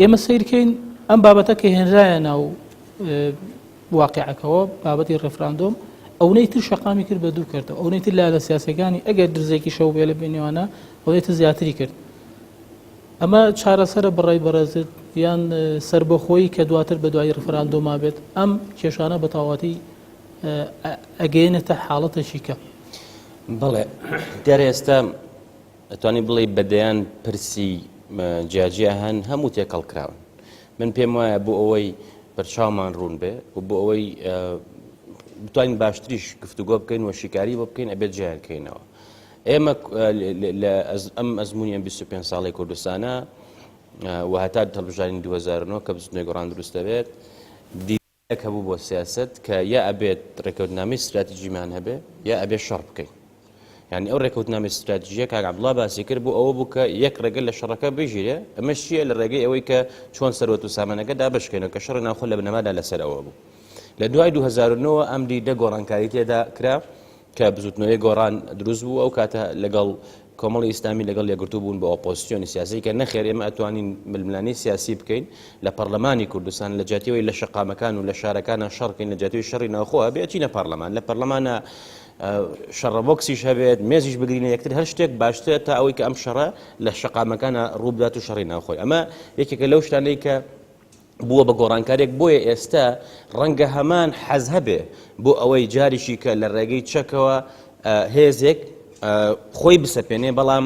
ئێمە سیرکەین ئەم بابەتە کە هێنرایە ناو واقعەکەەوە بابەتی ڕێفراندۆم ئەونەی تر شەقامی کرد بە دوو کەرتەوە، ئەونەی تر لایەنە سیاسیەکانی ئەگەر درزێکی شەو بێ لە بینیوانە ئەونەی تر زیاتری کرد. ئەمە چارەسەرە بەڕای بەڕێزت یان سەربەخۆیی کە دواتر بە دوای ڕیفراندۆما بێت ئەم کێشانە بە تەواوەتی ئەگەیەنێتە حاڵەتێکی کە؟ بەڵێ دیارە ئێستا ئەتوانی بڵێ بە دەیان پرسی جیاجیا هەن هەموو تێکەڵ کراون من پێم وایە بۆ ئەوەی بەرچاومان ڕوون بێ و بۆ ئەوەی بتوانین باشتریش گفتوگۆ بکەین و شیکاری بۆ بکەین ئەبێت جیان کەینەوە ئێمە لە ئەم ئەزمموی ئەم 25 ساڵی کوردستانە و هەتا هەڵبژاردنی 2009 کە بزوتنەوەی گۆڕان دروست دەبێت دیدێک هەبوو بۆ سیاسەت کە یا ئەبێت ڕێکەوتنامەی ستراتیژیمان هەبێ یا ئەبێ شەڕ بکەین یعنی ئەو ڕێکەوتنامەی ستراتیژیە کاک عەبدوڵا باسی کرد بۆ ئەوە بوو کە یەک ڕێگە لە شەڕەکە بگیرێ ئەمەش چییە لە ڕێگەی ئەوەی کە چۆن سەروەت و سامانەکە دابەشکەینەوە کە شەڕی ناوخۆ لە بنەمادا لەسەر ئەوە بوو لە دوای 2009 ئەم دیدە گۆڕانکاری تێدا کرا کە بزوتنەوەی گۆڕان دروست بوو ئەو کاتە لەگەڵ کۆمەڵی ئیسلامی لەگەڵ یەکگرتوو بوون بە ئۆپۆزسیۆنی سیاسی کە نەخێر ئێمە ئەتوانین ململانێی سیاسی بکەین لە پەرلەمانی کوردستان لە جیاتیەوەی لە شەقامەکان و لە شارەکانە شەڕکەین لە جیاتیەوەی شەڕی ناوخۆ هەبێ ئەچینە پەرلەمان لە پەرلەمانە شەڕە بۆکسیش هەبێت مێزیش بگرینە یەکتر هەر شتێک باشترە تا ئەوەی کە ئەم شەڕە لە شەقامەکانە ڕووبدات و شەڕی ناوخۆی ئەمە یەکێکە لەو شتانەی کە بووە بە گۆڕانکاریەک بۆیە ئێستا ڕەنگە هەمان حەز هەبێ بۆ ئەوەی جاریشی کە لە ڕێگەی چەکەوە هێزێک خۆی بسەپێنێ بەڵام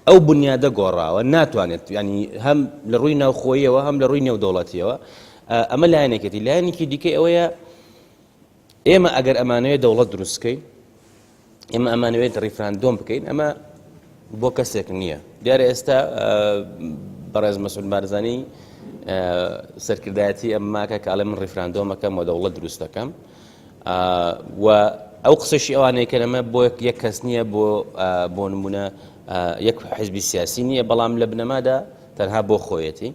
ئەو بنیادە گۆڕاوە ناتوانێت ینی هەم لە ڕووی ناوخۆیەوە هەم لە ڕووی نێودەوڵەتیەوە ئەمە لایەنێکێتی لایەنێکی دیکەی ئەوەیە ئێمە ئەگەر ئەمانەوێت دەوڵەت دروست بکەین ئێمە ئەمانەوێت ڕیفراندۆم بکەین ئەمە بۆ کەسێک نییە دیارە ئێستا بەڕێز مەسعود بارزانی سەرکردایەتی ئەم ماکە کاڵێ من ڕیفراندۆمەکەم و دەوڵەت دروست دەکەم و ئەو قسەشی ئەوانەیە کە ئەمە بۆ یەک کەس نییە بۆ بۆ نمونە یەک حزبی سیاسی نییە بەڵام لە بنەمادا تەنها بۆ خۆیەتی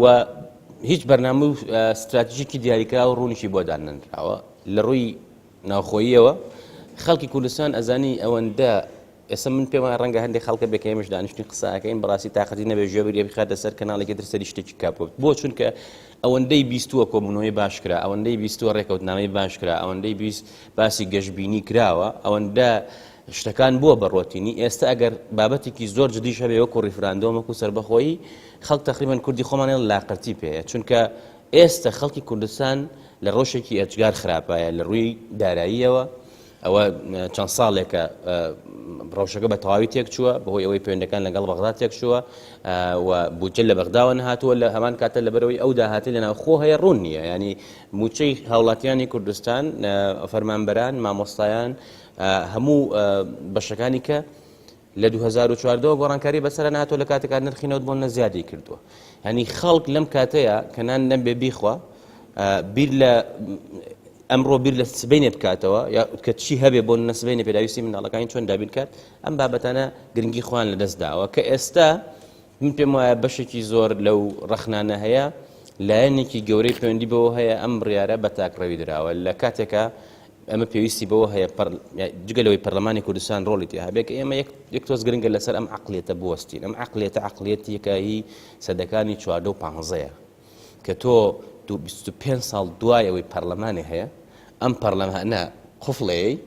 و هیچ بەرنامە و ستراتیژێکی دیاریکراو ڕوونیشی بۆ دانەنراوە لە ڕووی ناوخۆییەوە خەڵکی کوردستان ئەزانی ئەوەندە ئێستا من پێم وایە ڕەنگە هەندێک خەڵکە بێ کە ئێمەش دانیشتین قسەکەین بەڕاستی تاقەتی نەبێ گوێ بگرێ بخاتە سەر کەناڵێکی تر سەری شتێکی کاپ بکات بۆ چونکە ئەوەندەی بیستووە کۆبوونەوەی باش کرا ئەوەندەی بیستووە ڕێکەوتنامەی باش کرا ئەوەندەی بیست باسی گەشبینی کراوە ئەوەندە شتەکان بووە بە ڕۆتینی ئێستا ئەگەر بابەتێکی زۆر جدیش هەبێ وەکو ڕیفراندۆم وەکو سەربەخۆیی خەڵک تەقریبەن کوردی خۆمان لاقرتی پێیە چونکە ئێستە خەڵکی کوردستان لە ڕەوشێکی ئێجگار خراپایە لە ڕووی داراییەوە، ئەوە چەند ساڵێکە ڕەوشەکە بە تەواوی تێکچووە بەهۆی ئەوەی پەیوەندەکان لەگەڵ بەغدا تێکچووە و بودجە لە بەغداوە نەهاتووە لە هەمان کاتە لەبەرەوەی ئەو داهاتی لە ناوخۆ هەیە ڕوون نییە ینی موچەی هاوڵاتیانی کوردستان فەرمانبەران مامۆستایان هەموو بەشەکانی کە لە 2014 ەوە گۆڕانکاری بەسەرا نەهاتووە لە کاتێکا نرخی نەوت بۆ نە زیادی کردووە یعنی خەڵک لەم کاتەیە کە نان نەبێ بیخوا بیر لە ئەمڕۆ بیر لە سبینێ بکاتەوە یا کە چی هەبێ بۆ نە سبینێ پێداویستی منداڵەکانی چۆن دابین کات ئەم بابەتانە گرنگی خۆیان لەدەست داوە کە ئێستا من پێم وایە بەشێکی زۆر لەو ڕەخنانە هەیە لایەنێکی گەورەی پەیوەندی بەوە هەیە ئەم بڕیارە بە تاکڕەوی دراوە لە کاتێکا ئەمە پێویستی بەوە هەیە جگە لەوەی پەرلەمانی کوردستان ڕۆڵی تێ هەبێت کە ئێمە یەک تۆز گرنگە لەسەر ئەم عقلیەتە بوەستین ئەم عقلیەتە عقلیەتێکە هی سەدەکانی چواردە و پانزەیە کە تۆ 25 ساڵ دوای ئەوەی پەرلەمانی هەیە ئەم پەرلەمانە قفڵەیە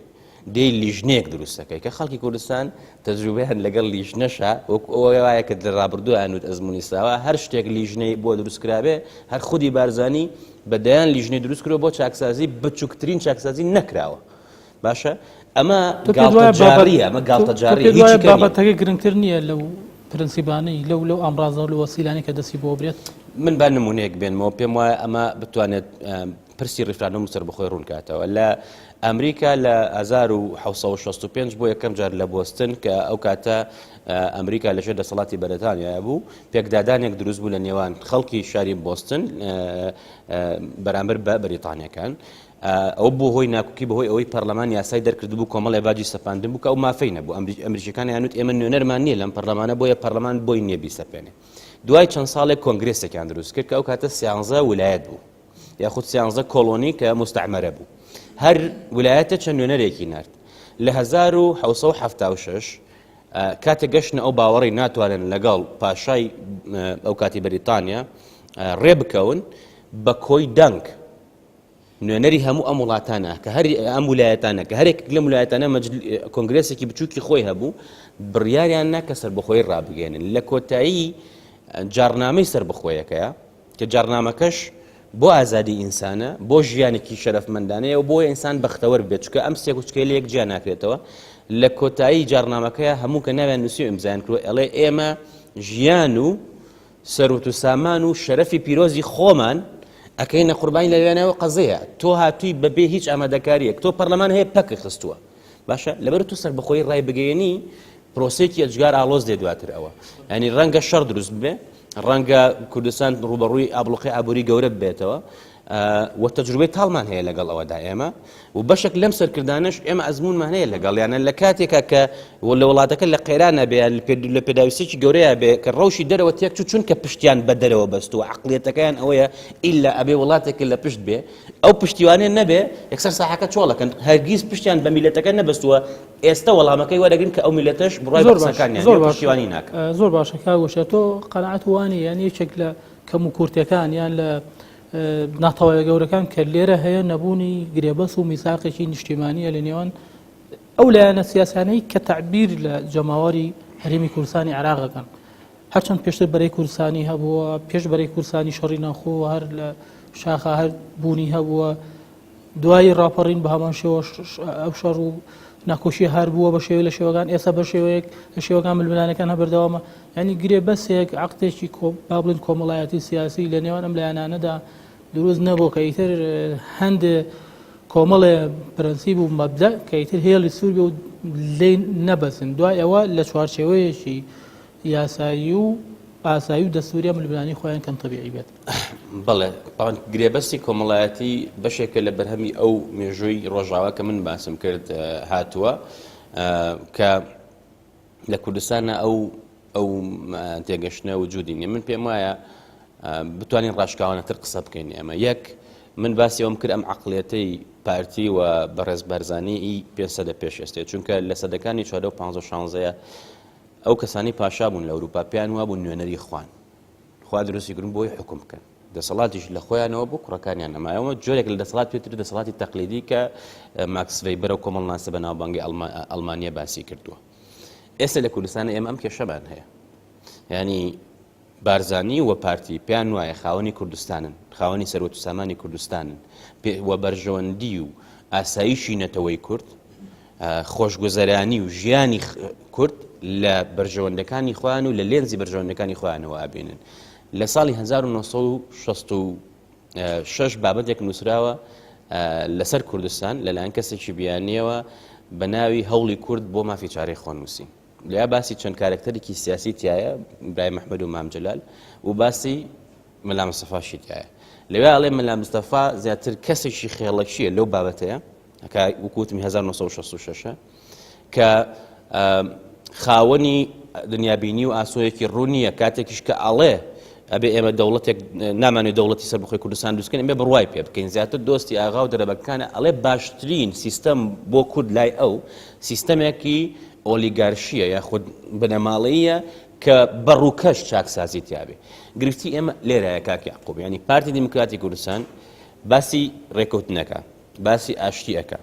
دێی لیژنەیەک دروست دەکەی کە خەڵکی کوردستان تەجروبەیان لەگەڵ لیژنەشە وەکو ئەوە وایە کە لە ڕابردوویان وت ئەزموونی ساوا هەر شتێک لیژنەی بۆ دروست کرابێ هەر خودی بارزانی بە دەیان لیژنەی دروست کرد بۆ چاکسازی بچووکترین چاکسازی نەکراوە باشە ئەمە گاڵتەجاریە ئەمە گاڵتەجاریە هیچی کە نییە. بابەتەکە گرنگتر نییە لەو پرنسیبانەی لەو لەو ئامرازە و لەو وەسیلانەی کە دەستی بۆ برێت؟ من با نمونەیەک بێنمەوە پێم وایە ئەمە بتوانێت پرسی ڕیفراندۆم و سەربەخۆی ڕوون کاتەوە. لە ئەمریکا لە 1765 بۆ یەکەم جار لە بۆستن کە ئەو کاتە ئەمریکا لەژێر دەسەڵاتی بەریتانیا بوو، پێکدادانێک دروست بوو لە نێوان خەڵکی شاری بۆستن بەرامبەر بە بەریتانیەکان. ئەوە بووە هۆی ناکۆکی بەهۆی ئەوەی پەرلەمان یاسای دەرکردبوو کۆمەڵێ باجی سەپاندن بوو کە ئەو مافەی نەبوو. ئەمریکیەکان یانوت ئێمە نوێنەرمان نییە لەم پەرلەمانە بۆیە پەرلەمان بۆی نییە بیسەپێنێ. دوای چەند ساڵێک کۆنگرێسێکیان دروست کرد کە ئەو کاتە سیانزە ولایەت بوو یاخود سیانزە کۆڵۆنی کە مستعمەرە بوو هەر ولایەتە چەند نوێنەرێکی نارد لە 1970 کاتێک گەشتنە ئەو باوەڕی ناتوانن لەگەڵ پاشای ئەو کاتی بەریتانیا ڕێ بکەون بە کۆی دەنگ. نوێنەری هەموو ئەم وڵاتانە کە هەر ئەم ولایەتانە کە هەرێک لەم ولایەتانە کۆنگرێسێکی بچووکی خۆی هەبوو بڕیاریان نا کە سەربەخۆی ڕابگەێنن لە کۆتایی جارنامەی سەربەخۆیەکەیە کە جارنامەکەش بۆ ئازادی ئینسانە بۆ ژیانێکی شەرەفمەندانەیە و بۆ ئینسان بەختەوەر بێت چکە ئەم سێکوچکەی لە یەک جیا ناکرێتەوە لە کۆتایی جارنامەکەی هەموو کە ناویان نووسی و ئیمزایان کردووە ئەڵێ ئێمە ژیان و سەروت و سامان و شەرەفی پیرۆزی خۆمان ئەکەینە قوربانی لە وێنەوە قەزەیە تۆ هاتووی بەبێ هیچ ئامادەکاریەک تۆ پەرلەمان هەیە پەک خستووە باشە لەبەر تۆ سەربەخۆی ڕای بگەیەنی پرۆسێکی ئەجگار ئاڵۆز دێ دواتر ئەوە ینی ڕەنگە شەڕ دروست بێ ڕەنگە کوردستان ڕوبەڕووی ئابڵوقەی ئابووری گەورە ببێتەوە و تەجروبەی تاڵمان هەیە لەگەڵ ئەوەدا ئێمە و بەشێک لەم سەرکردانەش ئێمە ئەزمونمان هەیە لەگەڵیانە لە کاتێکا کە لە وڵاتەکە لە قەیرانە بێ لە پێداویستێکی گەورەیە بێ کە ڕەوشی دەرەوە تێک چوو چونکە پشتیان بە دەرەوە بەستووە عقلیەتەکەیان ئەوەیە ئیلا ئەبێ وڵاتێک لە پشت بێ ئەو پشتیوانێ نەبێ یەکسەر ساحەکە چۆڵەکەن هەرگیز پشتیان بە میلەتەکە نەبەستووە ئێستا وەڵامەکەی وەرەگرن کە ئەو میلەتەش بڕای زۆر باش قسەکانیان زۆر باش پشتیوانی ناکەن زۆر باشە کاک وشە تۆ قەناعەت وانە یان یەکێک لە کەم و کورتەکان یان لە ناتەواویە گەورەکان کە لێرە هەیە نەبوونی گرێبەست و میساقێکی نیشتیمانیە لە نێوان ئەو لایەنە سیاسانەی کە تەعبیر لە جەماوەری هەرێمی کوردستانی عێراق دەکەن هەرچەند پێشتر بەرەی کوردستانی هەبووە پێش بەرەی کوردستانی شەڕی ناوخۆ هەر لە شاخە هەر بوونی هەبووە دوای ڕاپەڕین بە هەمان شێوە ئەو شەڕ و ناکۆشی هەر بووە بە شێوەی لە شێوەکان ئێستا بە شێوەیەک لە شێوەکان ململانەکان هە بەردەوامە ینی گرێ بەسێک عقدێکی با بڵێن کۆمەڵایەتی سیاسی لە نێوان ئەم لایەنانەدا دروست نەبوو کە ئیتر هەندێ کۆمەڵێ پرەنسیب و مەبدە کە ئیتر هێڵی سوور بێ و لێ نەبەسن دوای ئەوە لە چوارچێوەیەکی یاسایی و ئاسایی و دەستوریە ململانێی خۆیان کەم تەبیعی بێت. بەڵێ تاوان گرێبەستی کۆمەڵایەتی بەشێکە لە بەرهەمی ئەو مێژووی ڕۆژاوا کە من باسم کرد هاتووە کە لە کوردستانە ئەو ئەو تێگەشتنە وجودی نیە من پێم وایە بتوانین ڕاشکاوانەتر قسە بکەین ئێمە یەک من باسی ئەوم کرد ئەم عقلێتەی پارتی و بەڕێز بارزانی ئی پێ سەدە پێش ئێستێ چونکە لە سەدەکانی 14 و 15 شانزەیە ئەو کەسانەی پاشا بوون لە ئەوروپا پێیان وابوو نوێنەری خوان، خوا دروستی کردوون بۆی حوکم بکەن، دەسەڵاتیش لە خۆیانەوە بۆ کوڕەکانیان نەمایەوە، جۆرێک لە دەسەڵات پێتر دەسەڵاتی تەقلیدی کە ماکس ڤەیبەر و کۆمەڵناسە بەناوبانگی ئەڵمانیە باسی کردووە. ئێستا لە کوردستان ئێمە ئەم کێشەمان هەیە. ینی بارزانی و پارتی پێیان وایە خاوەنی کوردستانن، خاوەنی سەروەت و سامانی کوردستانن و بەرژەوەندی و ئاسایشی نەتەوەی کورد، خۆشگوزەرانی و ژیانی کورد لە بەرژەوەندەکانی خۆیان و لە لێنزی بەرژەوەندەکانی خۆیانەوە ئەبینن. لە ساڵی 1966 بابەتێک نووسراوە لەسەر کوردستان لەلایەن کەسێکی بیانیەوە بە ناوی هەوڵی کورد بۆ مافی چارەی خۆنووسین. لیا باسی چەند کارەکتەرێکی سیاسی تایە برایم ئەحمەد و مام جەلال و باسی مەلا مستەفاشی تایە لەوێ ئەڵێ مەلا مستەفا زیاتر کەسێکی خێڵەکیە لەو بابەتەیە کە وەکوتم 1966 کە خاوەنی دنیابینی و ئاسۆیەکی ڕوونیە کاتێکیش کە ئەڵێ ئەبێ ئێمە دەوڵەتێک نامانێت دەوڵەتی سەربەخۆی کوردستان دروستکەین ئەبێ بڕوای پێ بکەین زیاتر دۆستی ئاغا و دەرەبەکانە ئەڵێ باشترین سیستەم بۆ کورد لای ئەو سیستەمێکی ئۆلیگارشییە یاخود بنەماڵەییە کە بە ڕووکەش چاکسازی تیابێ. گرفتی ئێمە لێرەیە کاک یەعقوب، یانی پارتی دیموکراتی کوردستان باسی ڕێکەوتن ئەکا، باسی ئاشتی ئەکا،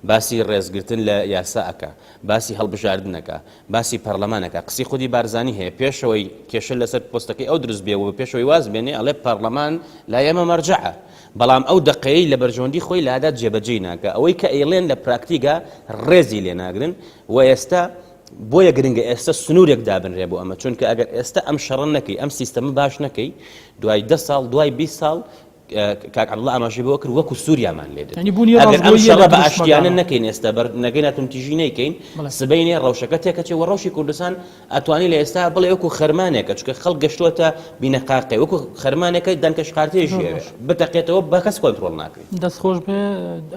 باسی ڕێزگرتن لە یاسا ئەکا، باسی هەڵبژاردن ئەکا، باسی پەرلەمان ئەکا، قسەی خودی بارزانی هەیە پێشەوەی کێشە لەسەر پۆستەکەی ئەو دروست بێ و پێشەوەی واز بێنێ ئەڵێ پەرلەمان لای ئێمە مەرجەعە، بەڵام ئەو دەقەی لە بەرژەوەندی خۆی لادات جێبەجێی ناکا، ئەوەی کە ئەیڵێن لە پراکتیگا ڕێزی لێ ناگرن و ئێستا بۆیە گرنگە ئێستا سنوورێک دابنرێ بۆ ئەمە چونکە ئەگەر ئێستا ئەم شەڕە نەکەی ئەم سیستەمە باش نەکەی دوای ده ساڵ دوای 20 ساڵ کاک عەبدوڵڵا ئاماژەی بەوە کرد وەکو سووریامان لێ دێت یعنی بوونی ئەگەر ئەم ڕاستگۆییە شەڕە لە بە ئاشتیانە دروشمەکانە. نەکەین ئێستا بەر نەکەین توندتیژی نەیکەین بەڵێ. سبەینێ ڕەوشەکە تێکەچێ و ڕەوشی کوردستان ئەتوانی لە ئێستا بڵێ وەکو خەرمانێکە چونکە خەڵک گەشتووەتە بینەقاقێ وەکو خەرمانێکە دەنکە شقارتەیەکی زۆر ئەوێ باش. بتەقێتەوە بە کەس کۆنترۆڵ ناکرێ. دەست خۆش بێ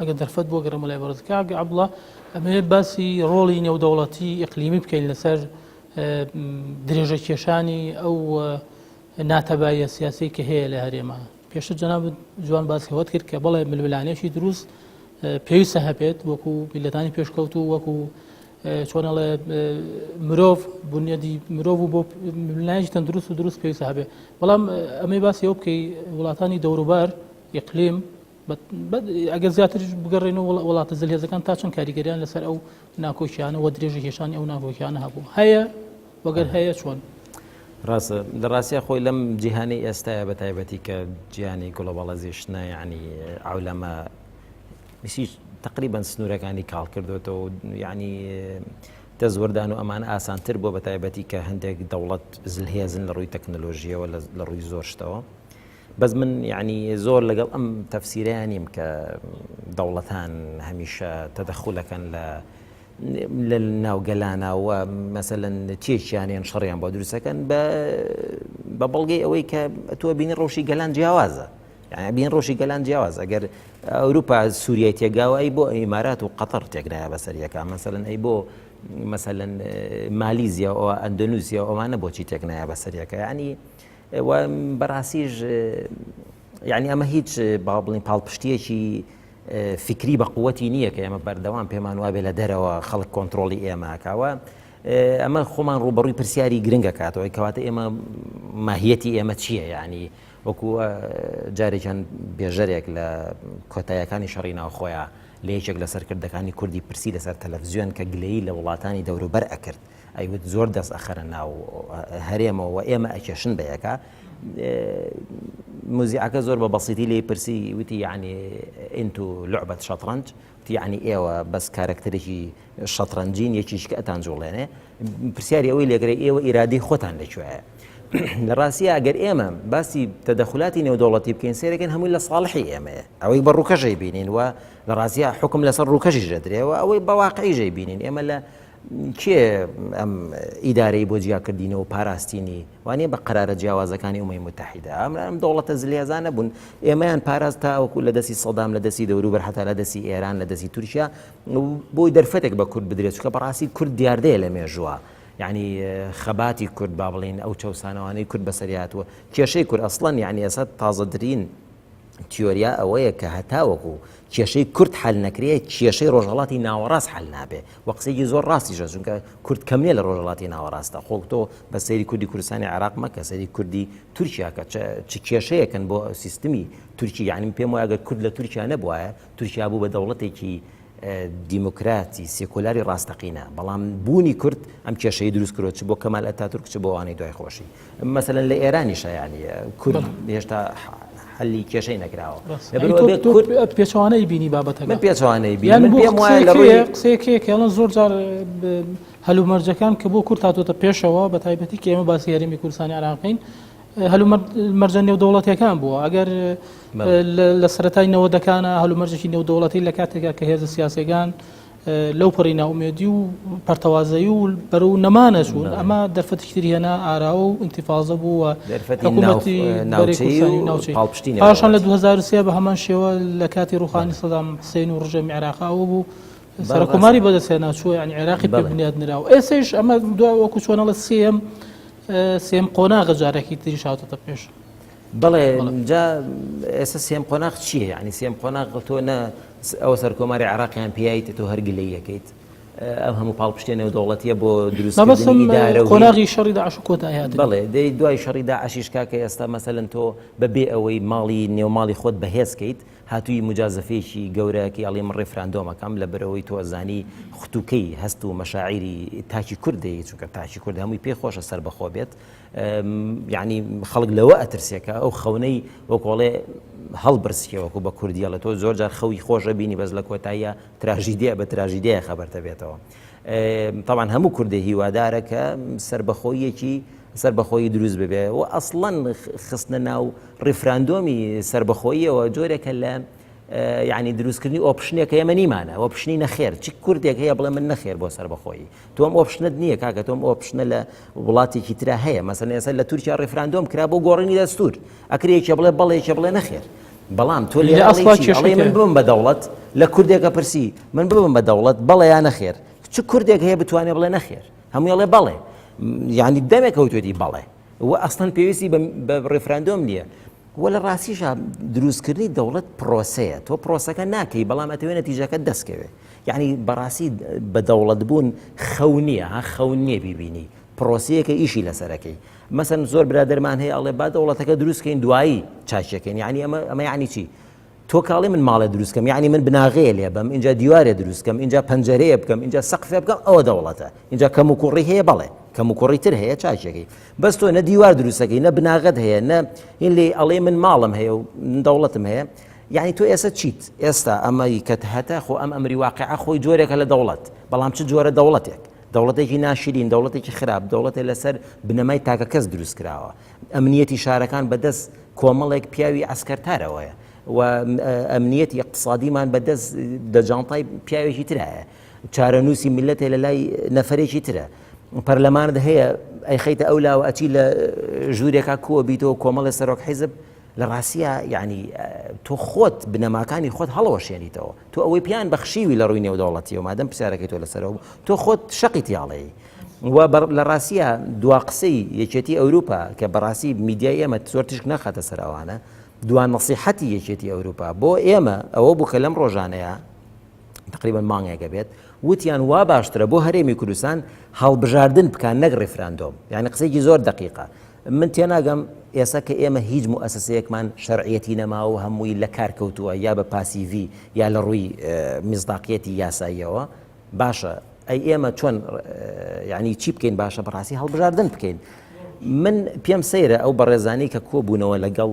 ئەگەر دەرفەت بۆ گەڕێمە لای بەڕێز کاک عەبدوڵڵا ئەمەوێ باسی ڕۆڵی نێودەوڵەتی ئیقلیمی بکەین لەسەر درێژە کێشانی ئەو ناتەباییە سیاسی کە هەیە لە هەرێمە پێشتر جەنابت جوان باسی ئەوەت کرد کە بەڵێ ململانێکی دروست پێویستە هەبێت وەکو میلەتانی پێشکەوتو وەکو چۆن ئەڵێ مرۆڤ بنیادی مرۆڤ و بۆ ململانێکی تەندروست و دروست پێویستە هەبێ بەڵام ئەمەی باسی ئەو بکەی وڵاتانی دەوروبەر ئیقلیم. ئەگەر زیاتر بگەڕێنەوە وڵاتە زلهێزەکان تا چەند کاریگەریان لەسەر ئەو ناکۆکیانە و درێژە کێشانی ئەو ناکۆکیانە هەبوو هەیە وەگەر هەیە چۆن؟ ڕاستە لە ڕاستیا خۆی لەم جیهانی ئێستاە بە تایبەتی کە جیهانی globalization ە یعنی عولەمە هیچ تقریبا سنوورەکانی کاڵ کردوێتەوە یعنی دەستوەردان و ئەمان ئاسانتر بووە بە تایبەتی کە هەندێک دەوڵەت زلهێزن لە ڕووی تەکنەلۆژیەوە لە ڕووی زۆر شتەوە بەس من یعنی زۆر لەگەڵ ئەم تەفسیرەیان نیم کە دەوڵەتان هەمیشە تەدەخولەکەن لە لە ناوگەلانە و مەسەلەن تێکیانێن شەڕیان بۆ دروستەکەن بە بە بەڵگەی ئەوەی کە تۆ بینی ڕەوشی گەلان جیاوازە یعنی بین ڕۆژی گەلان جیاواز ئەگەر ئەوروپا سووریای تێگاوە ئەی بۆ ئیمارات و قەتەر تێکنایە بەسەر یەکە مەسەلەن ئەی بۆ مەسەلەن مالیزیا و ئەندۆنوسیا و ئەوانە بۆچی تێکنایە بەسەر یەکە ینی بەڕاستیش یعنی ئەمە هیچ با بڵین پاڵپشتیەکی فکری بە قوتی نییە کە ئێمە بەردەوام پێمان وابێ لە دەرەوە خەڵک کۆنتترۆلی ئێمەکەوە ئەمە خۆمان ڕوبەڕووی پرسیاری گرنگە کاتەوەی کەواتە ئێمە ماهیەتی ئێمە چییە ینی وەکو جارێکیان بێژەرێک لە کۆتایەکانی شەڕی ناوخۆیە لە یەکێک لە سەرکردەکانی کوردی پرسی لەسەر تەلەڤزیۆن کە گلەیی لە وڵاتانی دەوروبەر ئەکرد ئەیوت زۆر دەست ئەخەرە ناو هەرێمەوە و ئێمە ئەکێشن بە یەکا موزیعەکە زۆر بە بەسیتی لێی پرسی وتی یعنی ئینتو لعبەت شەتڕەنج وتی یعنی ئێوە بەس کارەکتەرێکی شەتڕەنجین یەکیش کە ئەتان جوڵێنێ پرسیاری ئەوەی لێگرێ ئێوە ئیرادەی خۆتان لەکوێیە لە ڕاستیە ئەگەر ئێمە باسی تەدەخولاتی نێودەوڵەتی بکەین سێرەکەن هەمووی لە ساڵحی ئێمەیە ئەوەی بە ڕووکەشەی بینین و لە ڕاستیە حکم لەسەر ڕووکەشیش دەدرێەوە ئەوەی بە واقعی ژەی بینین ئێمە لە کێ ئەم ئیدارەی بۆ جیاکردینەوە پاراستینی وانە بە قەرارە جیاوازەکانی ئومەی موتەحیدە ئەم ئەم دەوڵەتە زلهێزانە بوون ئێمەیان پاراست تاوەکو لە دەستی سەدام لە دەستی دەوروبەر هەتا لە دەستی ئێران لە دەستی تورکیا بۆی دەرفەتێک بە کورد بدرێت چونکە بەڕاستی کورد دیاردەیە لە مێژووە یعنی خەباتی کورد با بڵین ئەو چەوسانەوانەی کورد بەسەری هاتووە کێشەی کورد ئەسڵەن یعنی ئێستا تازەترین تیۆریا ئەوەیە کە هەتاوەکو کێشەی کورد حل نەکرێت کێشەی ڕۆژهەڵاتی ناوەڕاست حل نابێ و قسەیەکی زۆر ڕاستیشە چونکە کورد کەم نییە لە ڕۆژهەڵاتی ناوەڕاستدا خۆ تۆ بە سەیری کوردی کوردستانی عێراق مەکە سەیری کوردی تورکیا کە چ کێشەیەکن بۆ سیستمی تورکی یعنی من پێم وایە ئەگەر کورد لە تورکیا نەبوایە تورکیا بوو بە دەوڵەتێکی دیموکراتی سێکۆلاری ڕاستەقینە بەڵام بوونی کورد ئەم کێشەی دروست کرد چ بۆ کەمال ئەتاتورک چ بۆ ئەوانەی دوای خۆشی مەسەلەن لە ئێرانیشە یعنی کورد هێشتا حەلی کێشەی نەکراوە کورد پێچوانەی بینی بابەتەکە من پێچوانەی بینی من پێم وایە لە ڕووی قسەیەکەیە کە زۆر جار هەلومەرجەکان کە بۆ کورد هاتۆتە پێشەوە بە تایبەتی کە ئێمە باسی هەرێمی کوردستانی عێراقین هەلومەرجە نێودەوڵەتیەکان بووە ئەگەر لە سەرەتای نەوەدەکانە هەلومەرجێکی نێودەوڵەتی لە کاتێکا کە هێزە سیاسەکان لەو پەڕی ناومێدی و پەرتەوازەیی و بەرەو نەمانە چوون ئەمە دەرفەتێکی تری هێنا ئاراوە و ئینتیفازە بوو و حکوومەتی ناوچەی پاڵپشتی پاشان لە 2023 بە هەمان شێوە لە کاتی ڕوخانی سەدام حسێن و ڕژێمی عێراق ئەوە بوو سەرکۆماری بەدەستهێنا چووە یعنی عێراقی پێ بنیاد نراوە ئێسەیش ئەمە دو وەکو چۆنەڵە سێم سێم قۆناغە جارێکی تریش هاتۆتە پێش. بەڵێ جا ئێستا سێم قۆناغ چییە یعنی سێم قۆناغ تۆ نە ئەوە سەرکۆماری عراقیان پیایت تۆ هەر گلەیەکەیت ئەم هەموو پاڵپشتێ نێودەوڵەتیە بۆ دروستکردنی ئیدارە قۆناغی شەڕی داعش و کۆتایی هاتن بەڵێ دەی دوای شەڕی داعشیش کاکە ئێستا مەسەلەن تۆ بەبێ ئەوەی ماڵی نێوماڵی خۆت بەهێز کەیت هاتووی موجازەفەیەکی گەورەکی ئەڵێ من ڕیفراندۆم ئەکەم لەبەرئەوەی تۆ ئەزانی ختوکەی هەست و مەشاعیری تاکی کورد دەیەی چونکە تاکی کورد هەمووی پێ خۆشە سەربەخۆ بێت یعنی خەڵک لەوە ئەترسێکە ئەو خەونەی وەکۆڵێ هەڵبرسکێ وەکو بە کوردیەڵێ تۆ زۆر جار خەوی خۆشە بینی بەس لە کۆتاییە تراژیدیا بە تراژیدیای خەبەرتە بێتەوە طبعا هەموو کوردێ هیوادارە کە سربەخۆیەکی سربەخۆیی دروست ببێ و ئەسڵەن خستنە ناو ڕیفراندۆمی سەربەخۆییەوە جۆرێکە لە یعنی دروستکردنی option ێک ئێمە نیمانە option ی نەخێر چ کوردێک هەیە بڵێ من نەخێر بۆ سەربەخۆیی تۆم option ت نییە کاکە تۆم option ە لە وڵاتێکی ترا هەیە مەسەن ئێستا لە تورکیا ڕیفراندۆم کرا بۆ گۆڕینی دەستور ئەکرێکێ بڵێ بەڵێ بڵێ نەخێر بەڵام تۆ لێ ئەڵێ من ببم بە دەوڵەت لە کوردێکە پرسی من ببم بە دەوڵەت بەڵێ یا نەخێر چ کوردێک هەیە بتوانێ بڵێ نەخێر هەمووی ئەڵێ بەڵێ یعنی دەمێک کەوتێتی بەڵێ و ئەسڵەن پێویستی بە ڕێفراندۆم نییە و لە ڕاستیشا دروستکردنی دەوڵەت پرۆسەیە تۆ پرۆسەکە ناکەی بەڵام ئەتەوێ نەتیجەکە دەستکەوێ یعنی بەڕاستی بە دەوڵەت بوون خەو نییە ها خەو نییە بیبینی پرۆسەیەکە ئیشی لەسەرەکەی مەسەن زۆر برادەرمان هەیە ئەڵێ با دەوڵەتەکە دروستکەین دوایی چاکیەکەین یعنی ئەمە ئەمە یعنی چی؟ تۆ کاڵی من ماڵێ دروست کەم یعنی من بناغەیە لێ بەم اینجا دیوارێ دروست کەم اینجا پەنجەرەیە بکەم اینجا سەقفێ بکەم ئەوە دەوڵەتە اینجا کەم و کوڕی هەیە بەڵێ کەم و کوڕی تر هەیە چاکێکی بەس تۆ نە دیوار دروستەکەی نە بناغەت هەیە نە هین لێ ئەڵێ من ماڵم هەیە و دەوڵەتم هەیە یعنی تۆ ئێستا چیت ئێستا ئەمەی کە هەتە خۆ ئەم ئەمری واقعە خۆی جۆرێکە لە دەوڵەت بەڵام چ جۆرە دەوڵەتێک دەوڵەتێکی ناشرین دەوڵەتێکی خراپ دەوڵەتێک لەسەر بنەمای تاکە کەس دروست کراوە ئەمنیەتی شارەکان بەدەست کۆمەڵێک پیاوی عسکەرتارەوەیە و ئەمنیەتی اقتصادیمان بەدەست دە جانتای پیاوێکی ترایە چارەنووسی میلەتێ لە لای نەفرێکی ترە پەرلەمانت هەیە ئەیخەیتە ئەو لاوە ئەچی لە ژوورێکا کۆ بیتەوە کۆمەڵی سەرۆک حیزب لە ڕاستە یعنی تۆ خۆت بنەماکانی خۆت هەڵەوەشێنیتەوە تۆ ئەوەی پیان بەخشیوی لە ڕووی نێودەوڵەتیەوە مادەم پرسیارەکەی تۆ لەسەرەوە تۆ خۆت شەقی تیاڵەی و لە ڕاستە دوا قسەی یەکێتی ئەوروپا کە بەڕاستی میدیای ئێمە زۆر تشک ناخاتە سەر ئەوانە دوا نەسیحەتی یەکێتی ئەوروپا بۆ ئێمە ئەوە بوو کە لەم ڕۆژانەیە تقریبا مانگێکە بێت وتیان وا باشترە بۆ هەرێمی کوردستان هەڵبژاردن بکان نەک ڕیفراندۆم یعنی قسەیەکی زۆر دقیقە من تێناگەم ئێستا کە ئێمە هیچ موئەسەسەیەکمان شەرعیەتی نەماوە و هەمووی لە کار کەوتووە یا بە پاسیڤی یا لە ڕووی میزداقیەتی یاساییەوە باشە ئەی ئێمە چۆن یعنی چی بکەین باشە بەڕاستی هەڵبژاردن بکەین من پێم سەیرە ئەو بەڕێزانی کە کۆبوونەوە لەگەڵ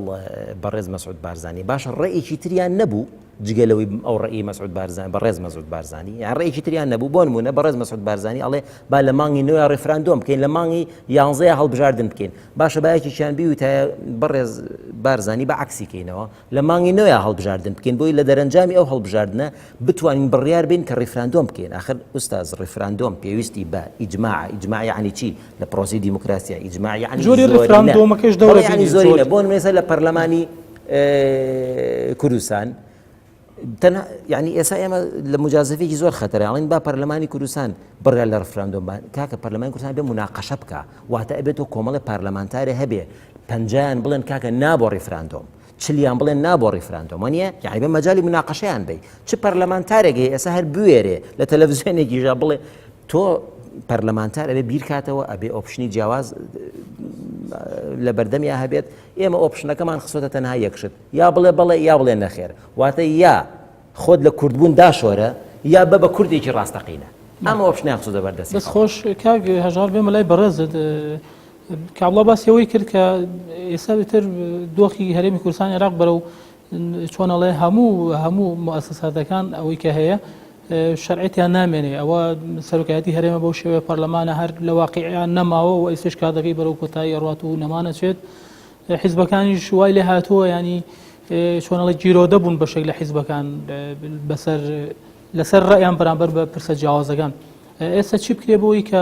بەڕێز مەسعود بارزانی باشە ڕێیەکی تریان نەبوو جگە لەوەی ئەو ڕێی مەسعود بارزان بەڕێز مەسعود بارزانی یان ڕێیەکی تریان نەبوو بۆ نمونە بەڕێز مەسعود بارزانی ئەڵێ با لە مانگی نوێ ڕیفراندۆم بکەین لە مانگی یانزەیە هەڵبژاردن بکەین باشە باەکیشیان بیوتایە بەڕێز بارزانی بە عکسی کەینەوە لە مانگی نوێ هەڵبژاردن بکەین بۆی لە دەرەنجامی ئەو هەڵبژاردنە بتوانین بڕیار بین کە ڕیفراندۆم بکەین آخر ئوستاز ڕیفراندۆم پێویستی بە ئیجماع ئیجماع یعنی چی لە پرۆسی دیموکراسیا ئیجماع یعنی جۆری ڕیفراندۆمەکەش دەورە یعنی زۆرینە بۆ نمونە لە پەرلەمانی کوردستان تەنها یعنی ئێستا ئێمە لە مجازفێکی زۆر خەتەرە ئەڵێن با پەرلەمانی کوردستان بڕیار لە ڕفراندۆم بان کاکە پەرلەمانی کوردستان بێ مناقەشە بکە واتە ئەبێت تۆ کۆمەڵی پەرلەمانتارێ هەبێ پەنجایان بڵێن کاکە نا بۆ ڕیفراندۆم چلیان بڵێن نا بۆ ڕیفراندۆم وانە یعنی بە مەجای مناقەشەیان بی چ پەرلەمانتارێک هەیە ئێستا هەر بوێرێ لە تەلەڤزیۆنێکیژا بڵێ تۆ پەرلەمانتار ئەبێ بیرکاتەوە ئەبێ option ی جیاواز لە بەردەمیا هەبێت ئێمە option ەکەمان خستۆتە تەنها یەک شت، یا بڵێ بەڵێ یا بڵێ نەخێر، واتە یا خۆت لە کوردبوون داشۆرە یا بە بە کوردێکی ڕاستەقینە. ئەم option ەیان خستۆتە بەر دەستی دەست خۆش کاک هەژار بێمە لای بەڕێزت کاک عەبدوڵا باسی ئەوەی کرد کە ئێستا تر دۆخی هەرێمی کوردستان عێراق بەرەو چۆن ئەڵێ هەموو هەموو موئەسەساتەکان ئەوەی کە هەیە شەرعیەتیان نامێنێ ئەوە سەرۆکایەتی هەرێمە بەو شێوەیە پەرلەمانە هەر لە واقعیان نەماوە و ئێستش کاتەکەی بەرەو کۆتایی ئەڕات و نەمانەچێت حیزبەکانیش وای لێ هاتووە ینی چۆنەڵی گیرۆدە بوون بەشێک لە حیزبەکان بەسەر لەسەر ڕێیان بەرامبەر بە پرسە جیاوازەکان ئێستا چی بکرێ بۆی کە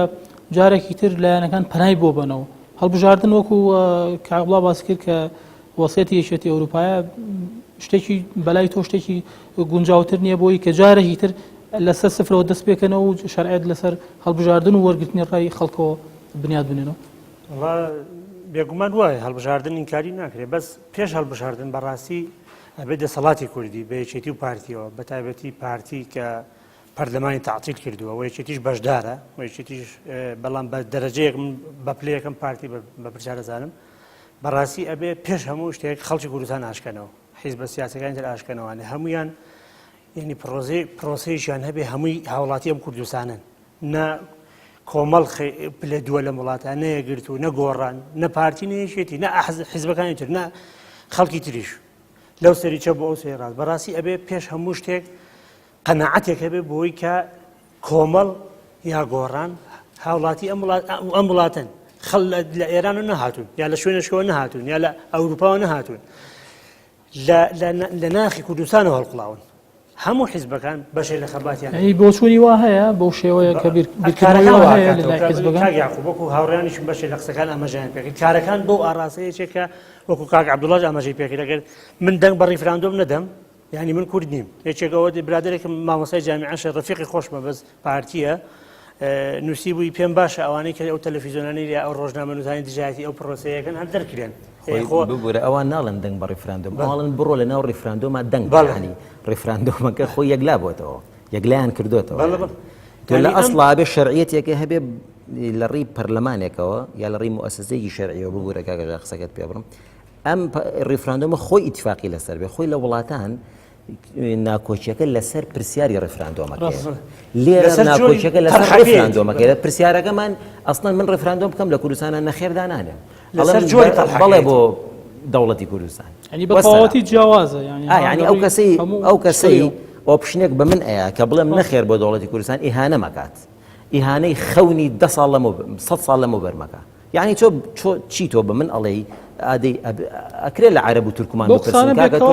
جارێکی تر لایەنەکان پەنای بۆ بنەوە هەڵبژاردن وەکو کاک عەبدوڵا باس کرد کە وەسێتی یەکێتی ئەوروپایە شتێکی بەلای تۆ شتێکی گونجاوتر نییە بۆی کە جارێکی تر لەسەر سفرەوە دەست پێکەنەوە و شەرعیەت لەسەر هەڵبژاردن و وەرگرتنی ڕای خەڵکەوە بنیات بنێنەوە؟ وەڵا بێگومان وایە هەڵبژاردن ئینکاری ناکرێت بەس پێش هەڵبژاردن بەڕاستی ئەبێ دەسەڵاتی کوردی بە یەکێتی و پارتیەوە بە تایبەتی پارتی کە پەرلەمانی تەعتیل کردووە و یەکێتیش بەشدارە و یەکێتیش بەڵام بە دەرەجەیەک من بە پلەیەکەم پارتی بە پرسیارەزانم بەڕاستی ئەبێ پێش هەموو شتێک خەڵکی کوردستان ئاشکەنەوە حیزبە سیاسەکانی تر ئاشکەنەوانێ هەمویان یعنی پرۆزەی پرۆسەیەکیان هەبێ هەمووی هاوڵاتی ئەم کوردستانن نە کۆمەڵ پلە دووە لەم وڵاتە نە یەکگرتوو نە گۆڕان نە پارتی نە یەکێتی نە حیزبەکانی تر نە خەڵکی تریش لەو سەریچە بۆ ئەو سەری ڕاست بەڕاستی ئەبێ پێش هەموو شتێک قەناعەتێک هەبێ بۆی کە کۆمەڵ یا گۆڕان هاوڵاتی ئەم وڵات ئەم وڵاتن خەڵ لە ئێران نەهاتوون یا لە شوێنەشەوە نەهاتوون یا لە ئەوروپاوە نەهاتوون لە ناخی کوردستانەوە هەڵقڵاون هەموو حیزبەکان بەشێ لە خەباتیان یعنی بۆچوونی وا هەیە بەو شێوەیە کە بیر بیرکردنەوەی وا هەیە لە لای حیزبەکان کاک یاقوب وەکو هاوڕێیانیشم بەشێ لە قسەکان ئاماژەیان پێکرد کارەکان بەو ئاڕاستەیە کە وەکو کاک عەبدوڵڵاش ئاماژەی پێکرد ئەگەر من دەنگ بە ڕیفراندۆم نەدەم یانی من کورد نیم یەکێک ئەوە برادێکم مامۆستای جامیعەشە ڕفیقی خۆشمە بەس پارتیە نووسی بووی پێم باشە ئەوانەی کە ئەو تەلەفیزیۆنانەی یا ئەو ڕۆژنامە نووسانی دژایەتی ئەو پرۆسەیەکەن هەر دەرکرێن خۆ ببورە ئەوان ناڵێن دەنگ بە ڕیفراندۆم ئەوڵن بڕۆ لە ناو ڕیفراندۆما دەنگ بەڵانی ڕیفراندۆمەکە خۆی یەکلا بۆتەوە یەکلایان کردوێتەوە تۆ لە ئەسڵا بێ شەرعیەتێکە هەبێ لە ڕێی پەرلەمانێکەوە یا لە ڕێی موئەسەسەیەکی شەرعیەوە ببورە کاکە قسەکەت پێ بڕم ئەم ڕیفراندۆمە خۆی ئیتفاقی لەسەر بێ خۆی لە وڵاتان. ناکۆکیەکە لەسەر پرسیاری ڕفراندۆمەکەیە. لێرە ناکۆکیەکە لەسەر ڕفراندۆمەکەی پرسیارەکەمان ئەسڵەن من ڕفراندۆم بکەم لە کوردستانە نەخێر دانانێم لەسەر جۆری بەڵێ بۆ دەوڵەتی کوردستان. ینی بە تەواوەتی جیاوازە ینی ئەو کەسەی ئەو کەسەی option ێک بە من ئەیە کە بڵێم نەخێر بۆ دەوڵەتی کوردستان ئیهانە مەکات ئیهانەی خەونی ده ساڵ لەمە 100 ساڵ لەمە بەرمەکە یعنی تۆ چۆ چی تۆ بە من ئەڵێی ئادەی ئەکرێ لە عەرەب و تورکمان بپرسن کاکە تۆ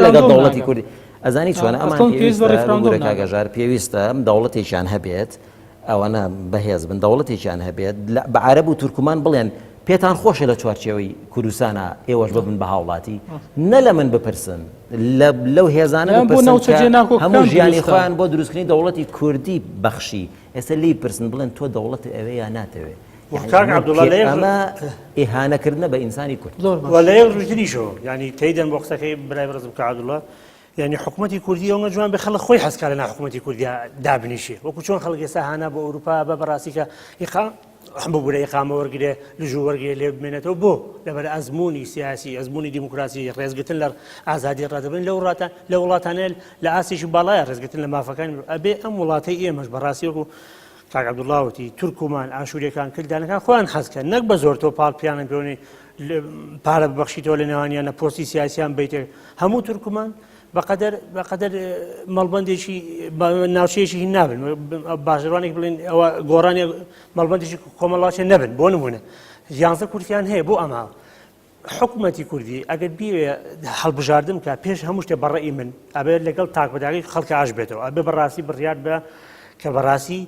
لەگەڵ دەوڵەتی کوردی ئەزانی چۆنە ئەمان پێویستە کاکە ژار پێویستە ئەم دەوڵەتێکیان هەبێت ئەوەنە بەهێز بن دەوڵەتێکیان هەبێت بە عەرەب و تورکمان بڵێن پێتان خۆشە لە چوارچێوەی کوردستانە ئێوەش ببن بە هاوڵاتی نە لە من بپرسن لەو هێزانە هەموو ژیانی خۆیان بۆ دروستکردنی دەوڵەتی کوردی بەخشی ئێستا لی پرسن بڵێن تۆ دەوڵەت ئەوێ یا ناتەوێ کاک عەبدوڵا لە یەک ئەمە ئیهانەکردنە بە ئینسانی کورد زۆر باش. و لە یەک ڕووی تریشەوە یعنی تەیدەن بۆ قسەکەی برای بەڕێزم کاک عەبدوڵا یعنی حکوومەتی کوردی ئەوە جوان بێ خەڵک خۆی حەزکا لە ناو حکوومەتی کوردیا دابنیشێ وەکو چۆن خەڵک ئێستا هانا بۆ ئەوروپا بە بەڕاستی کە ئیقا ببورە ئیقامە وەرگێ لژوو وەرگێ لێ بمێنێتەوە بۆ لەبەر ئەزمموی سیاسی ئەزمموی دیموکراسی ڕێزگرتن لە ئازادی ڕادەبن لە وڵاتە لە وڵاتانە لە ئاستێکی باڵایە ڕێزگرتن لە مافەکان ئەبێ ئەم وڵاتەی ئێمەش بەڕاستی وەکو کاک عەبدوڵڵا وتی، تورکمان، ئاشوورییەکان، کلدانەکان خۆیان حەز کەن، نەک بە زۆر تۆ پاڵ پیانن پێوەنی پارە ببەخشیتەوە لە نێوانیانە پۆستی سیاسیان بیتێ هەموو تورکمان بەقەدەر بەقەدەر مەڵبندێکی ناوچەیەکی هین نابن باشڕوانێک بڵێن ئەوە گۆڕانی مەڵبندێکی کۆمەڵاچێ نەبن بۆ نمونە یانزە کورسیان هەیە بۆ ئەمە حکومەتی کوردی ئەگەر بیەوێ هەڵبژاردن بکات پێش هەموو شتێ بەڕێی من ئەبێت لەگەڵ تاک بەداگەی خەڵکە ئاش بێتەوە ئەبێ بەڕاستی بڕیار بە کە بەڕاستی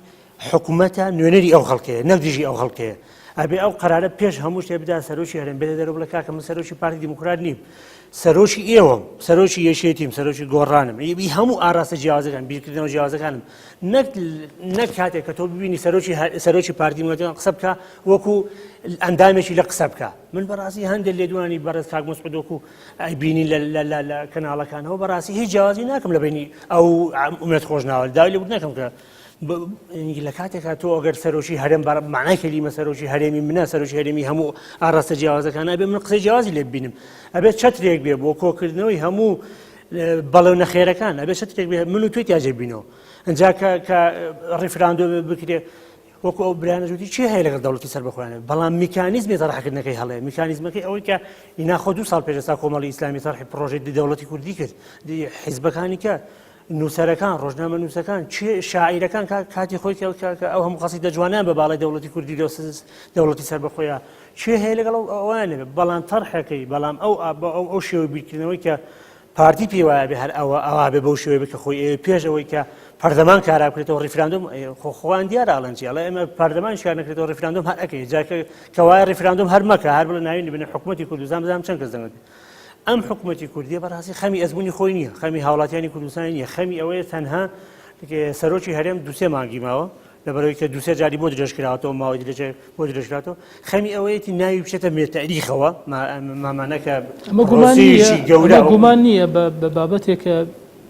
حکومەتە نوێنەری ئەو خەڵکەیە نەک دژی ئەو خەڵکەیە ئەبێ ئەو قرارە پێش هەموو شتێ بدا سەرۆکی هەرێم بێتە دەرەوە بڵێ کاکە من سەرۆکی پارتی دیموکرات نیم سەرۆکی ئێوەم سەرۆکی یەکێتیم سەرۆکی گۆڕانم ئی هەموو ئاراستە جیاوازەکان بیرکردنەوە جیاوازەکانم نەک نەک کاتێک کە تۆ ببینی سەرۆکی سەرۆکی پارتی دیموکرات قسە بکە وەکو ئەندامێکی لە قسە بکە من بەڕاستی هەندێک لێدوانی بەڕێز کاک مەسعود وەکو ئەیبینین لە لە لە لە کەناڵەکانەوە بەڕاستی هیچ جیاوازی ناکەم لە بینی ئەو ئومێد خۆشناوە داوای لێبوردن ناکەم کە لە کاتێکا تۆ ئەگەر سەرۆکی هەرێم بە معنای کەلیمە سەرۆکی هەرێمی منە سەرۆکی هەرێمی هەموو ئاراستە جیاوازەکان ئەبێ من قسەی جیاوازی لێ ببینم ئەبێت چەترێک بێ بۆ کۆکردنەوەی هەموو بەڵێ و نەخێرەکان ئەبێ چەترێک بێ من و توی تیاجێ بینەوە ئەنجا کە کە ڕیفراندۆم بکرێ وەکو ئەو برایانەش وتی چی هەیە لەگەڵ دەوڵەتی سەربەخۆیان بەڵام میکانیزمی تەرحکردنەکەی هەڵەیە میکانیزمەکەی ئەوەی کە ئینا خۆ دوو ساڵ پێش ئێستا کۆمەڵی ئیسلامی تەرحی پرۆژەی دەوڵەتی کوردی کرد حیزبەکانی کە نووسەرەکان ڕۆژنامە نووسەکان چێ شاعیرەکان کاتی خۆی کە ئەو هەموو قەسیدە جوانیان بە باڵای دەوڵەتی کوردی لەو دەوڵەتی سەربەخۆیە چێ هەیە لەگەڵ ئەوان بەڵام تەرحەکەی بەڵام ئەو ئەو شێوە بیرکردنەوەی کە پارتی پێی وایە بێ هەر ئەوە ئەوا بێ بەو شێوەیە بێ کە خۆی ئەیەوێ پێش ئەوەی کە پەرلەمان کارا بکرێتەوە ڕیفراندۆم خۆ خۆیان دیارە ئەڵێن چی ئەڵێ ئێمە پەرلەمان کار نەکرێتەوە ڕیفراندۆم هەر ئەکەین جا کە وایە ڕیفراندۆم هەر مەکە هەر بڵێ ناوی بنێ حکوومەتی کوردستان بزانم چەند کەس دەنگت ئەم حکوومەتی کوردیە بەڕاستی خەمی ئەزمموی خۆی نییە خەمی هاوڵاتیانی کوردستانی نییە خەمی ئەوەیە تەنها سەرۆکی هەرێم دوسێ مانگی ماوە لەبەرئەوەی کە دوسێ جاری بۆ درێژکراوەتەوە ماوەی درێژ بۆ درێژکراوەتەوە خەمی ئەوەیەتی ناوی بچێتە مێتەریخەوە مامانەکە ئەمە گومان نییە گەورە گومان نییە بە بابەتێک کە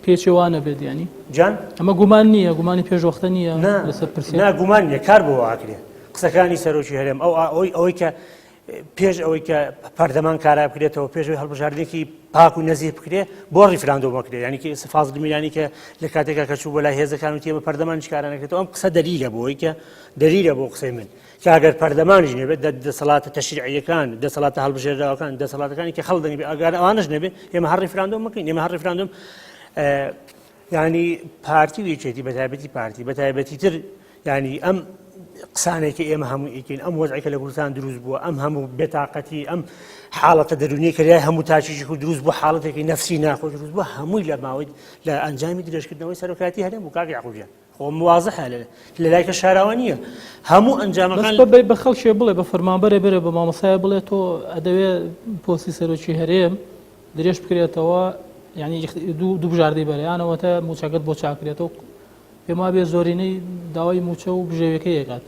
پێچەوانە بێت ینی جان ئەمە گومان نییە گومانی پێشوەختە نییە لەسەر پرسیار نا گومان نییە کار بۆ ئاکرێ قسەکانی سەرۆکی هەرێم ئەو ئەوەی ئەوەی کە پێش ئەوەی کە پەرلەمان کارا بکرێتەوە پێش ئەوەی هەڵبژاردنێکی پاک و نەزیه بکرێ بۆ ڕیفراندۆم بکرێ یعنی کە فازل میرانی کە لە کاتێکا کە چوو بۆ لای هێزەکان وتی ئێمە پەرلەمانیش کارا نەکرێتەوە ئەم قسە دەلیلە بۆ ئەوەی کە دەلیلە بۆ قسەی من کە ئەگەر پەرلەمانیش نەبێت دەسەڵاتە تەشریعیەکان دەسەڵاتە هەڵبژێراوەکان دەسەڵاتەکانی کە خەڵک دەنگی بێ ئەگەر ئەوانەش نەبێ ئێمە هەر ڕیفراندۆم بکەین ئێمە هەر ڕیفراندۆم یعنی پارتی و یەکێتی بەتایبەتی پارتی بەتایبەتی تر یانی ئەم قسانەی کە ئێمە هەموو ئیکەین ئەم وەزعی کە لە کوردستان دروست بووە ئەم هەموو بێتاقەتی ئەم حاڵەتە دەرونیە کە لای هەموو تاکێکی کورد دروست بوو حاڵەتێکی نەفسی ناخۆش دروست بووە هەمووی لە ماوەی لە ئەنجامی درێژکردنەوەی سەرۆکایەتی هەرێم بوو کاک یعقوب گیان خۆ موازحە لە لای کە شاراوە نییە هەموو ئەنجامەکان بەس بە بە خەڵکێ بڵێ بە فەرمانبەرێ بەرێ بە مامۆستایە بڵێ تۆ ئەدەوێ پۆستی سەرۆکی هەرێم درێژ بکرێتەوە یعنی دوو بژاردەی بەرە یانەوەتە موچەکەت بۆ چاکرێتەوە پێم وابێ زۆرینەی داوای مووچە و بژێویەکەی ئەکات.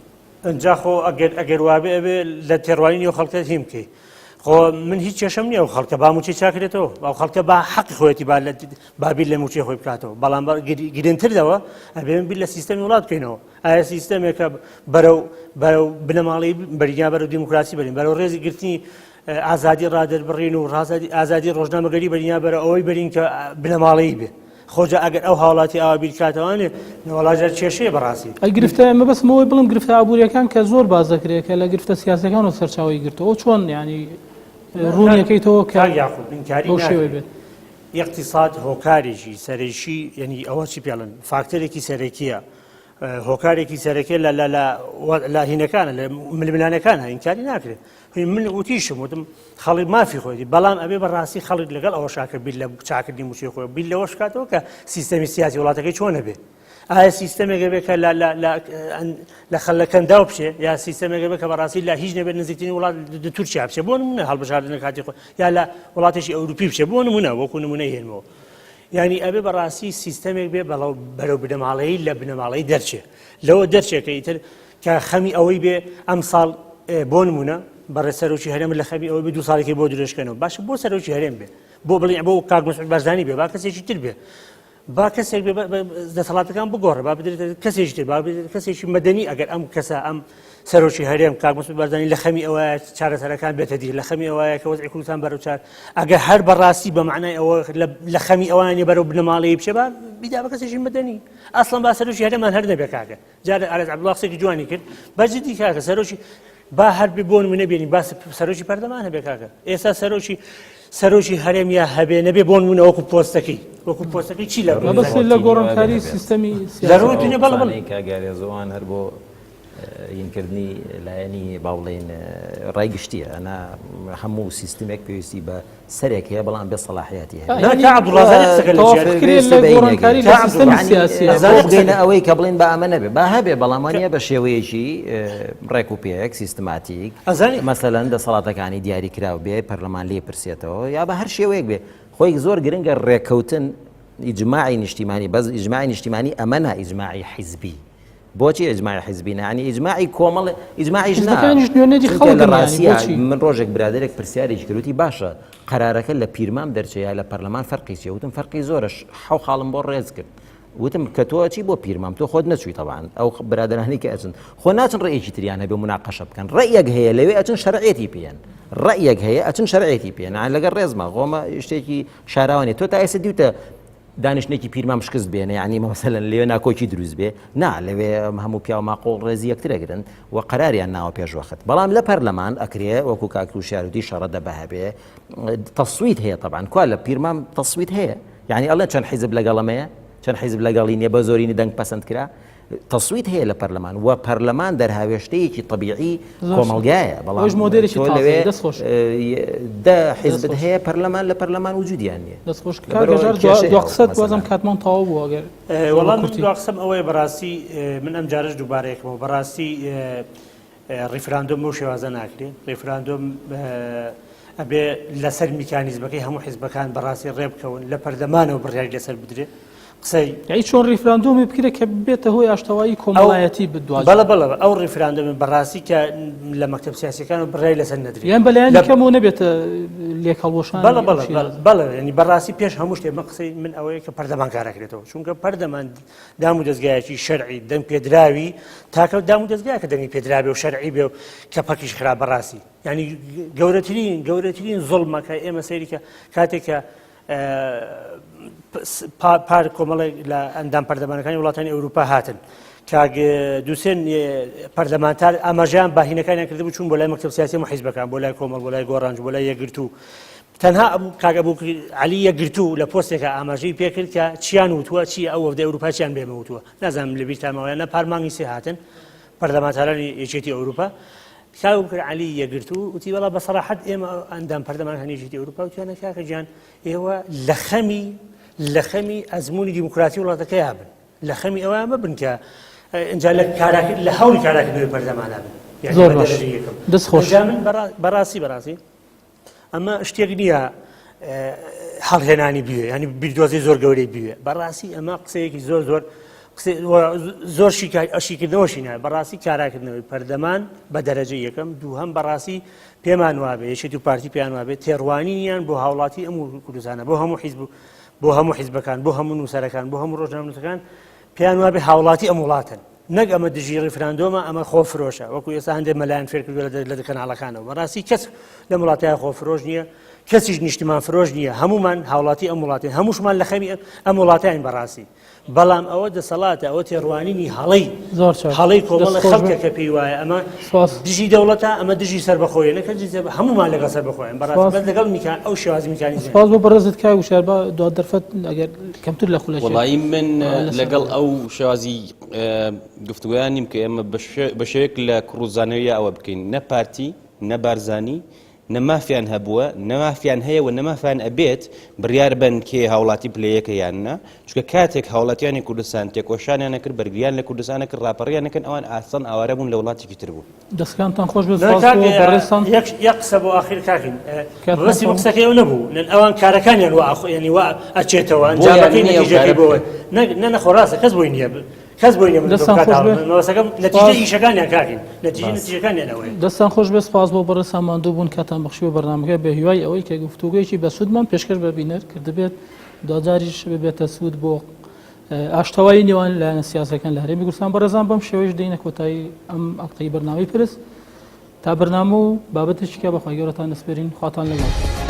ئنجا خۆ ئەگەر ئەگەر وابێ ئەبێ لە تێڕوانینی ئەو خەڵکە هیم بکەی خۆ من هیچ کێشەم نییە ئەو خەڵکە با مووچەی چاکرێتەوە ئەو خەڵکە با حەقی خۆیەتی با لە با بیر لە مووچەی خۆی بکاتەوە بەڵام گرنگتر لەوە ئەبێ من بیر لە سیستەمی وڵات بکەینەوە ئایا سیستەمێکە بەرەو بەرەو بنەماڵەی بەریا بەرەو دیموکراسی بەرین بەرەو ڕێزی گرتنی ئازادی ڕادەربڕین و ڕازادی ئازادی ڕۆژنامەگەری بەرین بەرە ئەوەی بەرین کە بنەماڵەیی بێ خۆجا ئەگەر ئەو هاوڵاتی ئاوا بیرکاتەوانێ نەوەڵاجار کێشەیە بەڕاستی. ئەی گرفتە مەبەستم ئەوەی بڵێم گرفتە ئابووریەکان کە زۆر باس دەکرێت کە لە گرفتە سیاسەکانەوە سەرچاوەی گرتووە ئەو چۆن یانی ڕوونیەکەیتەوە کە کاک یاقوب ئینکاری بەو شێوەی ناکرێت بێت. ئیقتیساد هۆکارێکی سەرەکی یعنی ئەوە چی پێڵن فاکتەرێکی سەرەکیە هۆکارێکی سەرەکیە لە لە لە لە هینەکانە لە ململانەکانە ئینکاری ناکرێت من وتیشم وتم خەڵک مافی خۆیەتی بەڵام ئەبێ بەڕاستی خەڵک لەگەڵ ئەوە شاکە بیر لە چاکردنی موچەی خۆی بیر لەوەش کاتەوە کە سیستەمی سیاسی وڵاتەکەی چۆنە بێ ئایا سیستەمێکە بێ کە لە خەلەکەنداو بچێ یا سیستەمێکە بێ کە بەڕاستی لە هیچ نەبێت نزیکترین وڵات تورکیا بچێ بۆ نمونە هەڵبژاردنە کاتی خۆ یا لە وڵاتێکی ئەوروپی بچێ بۆ نمونە وەکو نمونە هێنمەوە یعنی ئەبێ بەڕاستی سیستەمێک بێ بەڵەو بەرەو بنەماڵەیی لە بنەماڵەی دەرچێ لەوە دەرچێ کە ئیتر کە خەمی ئەوەی بێ ئەمساڵ بۆ نمونە بەڕێ سەرۆکی هەرێم لە خەمی ئەوەی بێ دوو ساڵێکی بۆ درێژکەنەوە باشە بۆ سەرۆکی هەرێم بێ بۆ بڵێ بۆ کاک مەسعود بارزانی بێ با کەسێکی تر بێ با کەسێک بێ دەسەڵاتەکان بگۆڕێ با بدرێت کەسێکی تر با بدرێت کەسێکی مەدەنی ئەگەر ئەم کەسە ئەم سەرۆکی هەرێم کاک مەسعود بارزانی لە خەمی ئەوە چارەسەرەکان بێتە دی لە خەمی ئەوەیە کە وەزعی کوردستان بەرەو چار ئەگەر هەر بەڕاستی بە معنای ئەوە لە خەمی ئەوانی بەرەو بنەماڵەیی بچێ با بیدا بە کەسێکی مەدەنی ئەسڵەن با سەرۆکی هەرێمان هەر نەبێ کاکە جارێ ئارێز عەبدوڵا قسێکی جوانی کرد بە جدی کاکە سەرۆکی با هەر بێ بۆ نمونە بێنی باس سەرۆکی پەرلەمان هەبێ کاکە ئێستا سەرۆکی سەرۆکی هەرێم یا هەبێ نەبێ بۆ نمونە وەکو پۆستەکەی وەکو پۆستەکەی چی لە مەبەست لە گۆڕانکاری سیستەمی لە ڕووی دنیا بەڵێ بەڵێ کاک ئارێزوان هەر بۆ ینکردنی لایەنی با بڵێین ڕای گشتیە ئەنا هەموو سیستمێک پێویستی بە سەرێک هەیە بەڵام بێ سەڵاحیاتی هەیە. نا کا عەبدوڵازانی قسەکە لە تەواف جیاتی بکرێت لە گۆڕانکاری لە سیستەمی سیاسیە. بۆ بگەینە ئەوەی کە بڵێن با ئەمە نەبێ با هەبێ بەڵام وانە بە شێوەیەکی ڕێک و پێک سیستماتیک مەسەلەن دەسەڵاتەکانی دیاری کراو بێ پەرلەمان لێ پرسێتەوە یا بە هەر شێوەیەک بێ خۆی زۆر گرنگە ڕێککەوتن ئیجماعی نیشتیمانی بەس ئیجماعی نیشتیمانی ئەمە نا ئیجماعی حیزبی بۆچی ئیجماعی حیزبی نا یانی ئیجماعی کۆمەڵ ئیجماعیش نا حیزبەکانیش نوێنەری چونکە خەڵکن لە یانی ڕاستیا بۆچی؟ من ڕۆژێک برادەرێک پرسیارێکی کرد وتی باشە قەرارەکە لە پیرمام دەرچێ یا لە پەرلەمان فەرقی چیە وتم فەرقی زۆرە حەو خاڵم بۆ ڕێز کرد وتم کە تۆ ئەچی بۆ پیرمام تۆ خۆت نەچووی تەبعەن ئەو برادەرانی کە ئەچن خۆ ناچن ڕێیەکی تریان هەبێ مناقەشە بکەن ڕێیەک هەیە لەوێ ئەچن شەرعیەتی پێیان ڕەئیەک هەیە ئەچن شەرعیەتی پێیان لەگەڵ ڕێزما خۆمە شتێکی شاراوە نیە تۆ تا ئێستا دیوتە دانیشتنێکی پیرمام شکست بێنێ یعنی مەسەلەن لەوێ ناکۆکی دروست بێ نا لەوێ هەموو پیاو ماقۆڵ ڕێزی یەکترەگرن و قەراریان ناوە پێش وەخت بەڵام لە پەرلەمان ئەکرێ وەکو کاک وشیاروتی شەڕە دەبە هەبێ تەسویت هەیە طبعا کوا لە پیرمام تەسویت هەیە یعنی ئەڵێ چەند حیزب لەگەڵەمەیە چەند حیزب لەگەڵی نیە بە زۆرینی دەنگ پەسەند کرا تەسویت هەیە لە پەرلەمان و پەرلەمان دەرهاوێشتەیەکی تەبیعی کۆمەڵگایە بەڵام ئەوەش مۆدێلێکی تۆ تازەیە. لەوێ دەست خۆش. دە حیزبت هەیە پەرلەمان لە پەرلەمان وجودیان نییە. دەست خۆش کاک لەبەرئەوە هەژار کێشەیە دوا ئەو قسەت وازم مەسەلانە. کاتمان تەواو بوو ئەگەر زۆر بە وەڵا من کورتی. دوا قسەم ئەوەیە بەڕاستی من ئەم جارەش دووبارەیەکەمەوە بەڕاستی ڕیفراندۆم بەو شێوازە ناکرێ ڕیفراندۆم ئەبێ لەسەر میکانیزمەکەی هەموو حیزبەکان بەڕاستی ڕێبکەون لە پەرلەمانەوە بڕیاری لەسەر بدرێ قسەی یعنی چۆن ڕیفراندۆمی بکرێت کە بێتە هۆی ئاشتەوایی کۆمەڵایەتی بدواجار بەڵێ بەڵێ ئەو ڕیفراندۆمە بەڕاستی کە لە مەکتەب سیاسیەکان و بڕیاری لەسەر نەدرێ یان بەلایەنی کەمەوە نەبێتە لێکهەڵوەشانی بەڵێ بەڵێ بەڵێ یعنی بەڕاستی پێش هەموو شتێک من قسەی من ئەوەیە کە پەرلەمان کارەکرێتەوە چونکە پەرلەمان دام و دەزگایەکی شەرعی دەنگ پێدراوی تاکە دام و دەزگایە کە دەنگی پێدرابێ و شەرعی بێ و کە پەکیش خرا بەڕاستی یعنی گەورەترین گەورەترین زوڵمە کە ئێمە سەیری کە کاتێک کە پار کۆمەڵێک لە ئەندام پەرلەمانەکانی وڵاتانی ئەوروپا هاتن کاک دووسێن پەرلەمانتار ئاماژەیان باهینەکانیان کردبوو چوون بۆ لای مەکتەب سیاسی و حیزبەکان بۆ لای کۆمەڵ بۆ لای گۆڕانج بۆ لای یەکگرتوو تەنها ئەبوو کاک ئەبوو عەلی یەکگرتوو لە پۆستێکا ئاماژەی پێکرد کە چیان وتووە چی ئەو وەفدەی ئەوروپا چیان بێمە وتووە نازانم لە بیرتان ماوە یان نا پار مانگی سێ هاتن پەرلەمانتارانی یەکێتی ئەوروپا کاک ئەبوبکر عەلی یەکگرتوو وتی وەڵا بە سەراحەت ئێمە ئەندام پەرلەمانانی یەکێتی ئەوروپا وتیانە کاکە گیان ئێوە لە خەمی لە خەمی ئەزموونی دیموکراتی وڵاتەکەیا بن لە خەمی ئەوە مەبن کە ئینجا لە کاراکرد لە هەوڵی کاراکردنەوەی پەرلەمانە بن زۆر باش دەست خۆش من بەڕاستی بەڕاستی ئەمە شتێک نییە هەڵهێنانی بوێ ینی بیردۆزی زۆر گەورەی بوێ بەڕاستی ئەمە قسەیەکی زۆر زۆر زۆر ئەشیکردنەوەشی نایە بەڕاستی کاراکردنەوەی پەردەمان بە دەرەجە یەکەم دووهەم بەڕاستی پێمان وابێ یەکێتی و پارتی پێیان وابێت تێڕوانینیان بۆ هاوڵاتی ئەم کوردستانە بۆ هەموو حیزب بۆ هەموو حیزبەکان بۆ هەموو نووسەرەکان بۆ هەموو ڕۆژنامەنووسەکان پێیان وابێ هاوڵاتی ئەم وڵاتن. نەک ئەمە دژی ڕیفراندۆمە ئەمە خۆفرۆشە وەکو ئێستا هەندێک مەلایان فێر کردووە لە کەناڵەکانەوە بەڕاستی کەس لەم وڵاتەیە خۆفرۆش نییە کەسیش نیشتمان فرۆش نییە هەمومان هاوڵاتی ئەم وڵاتین هەمووشمان لە خەمی ئەم وڵاتین بەڕاستی بەڵام ئەوە دەسەڵاتە ئەوە تێڕوانینی هەڵەی زۆر چاک. هەڵەی کۆمەڵە دەست خۆش خەڵکە بێ. کە پێی وایە ئەمە سپاس. دژی دەوڵەتە ئەمە دژی سەربەخۆیە نەکە دژی سەربە- هەمومان لەگەڵ سەربەخۆیان بەڕاستی سپاس. بەس لەگەڵ میکان ئەو شێوازی میکانیزم سپاس بۆ بەڕێزت کاک وشیار با دوا دەرفەت ئەگەر کەمتر لە خولەکێک وەڵایی من لەسەر لەگەڵ ئەو شێوازی گفتوگۆیان نیم کە ئێمە بە شێوەیەک لە کڕوزانەوەی ئەوە بکەین نە پارتی نە بارزانی نە مافیان هەبووە نە مافیان هەیە و نە مافیان ئەبێت بڕیار بن کێ هاوڵاتی پلە یەکە یان نا چونکە کاتێک هاوڵاتیانی کوردستان تێکۆشانیان نەکرد بەرگریان لە کوردستان نەکرد ڕاپەڕیان نەکرد ئەوان ئاسان ئاوارە بوون لە وڵاتێکی تر بوون. دەستکانتان خۆش بێت سپاس بۆ بەڕێزتان. یەک یەک قسە بۆ ئاخیر کاکین مەبەستی من قسەکەی ئەو نەبوو نەن ئەوان کارەکانیان وا ئەخ یعنی وا ئەچێتەوە ئەنجامەکەی نەتیجەکەی بۆ نە نە نە خۆ ڕاستە کەس بۆی نییە کەس بۆی نییە من دەستان خۆش بێ. مەبەستەکەم نەتیجەی ئیشەکانیان کاکین نەتیجەی نەتیجەکانیان ئەوەیە. دەستان خۆش بێت سپاس بۆ بەڕێزتان ماندوو بوون کاتان بەخشی بۆ بەرنامەکە بە هیوای ئەوەی کە گفتوگۆیەکی بەسوودمان پێشکەش بە بینەر کردبێت دواجاریش ببێتە سوود بۆ ئاشتەوایی نێوان لایەنە سیاسەکان لە هەرێمی کوردستان بەڕێزان بەم شێوەیش دێینە کۆتایی ئەم ئەڵقەی بەرنامەی پرس تا بەرنامە و بابەتێکی کە بەخوای گەورەتان دەسپێرین خواتان لەگەڵ.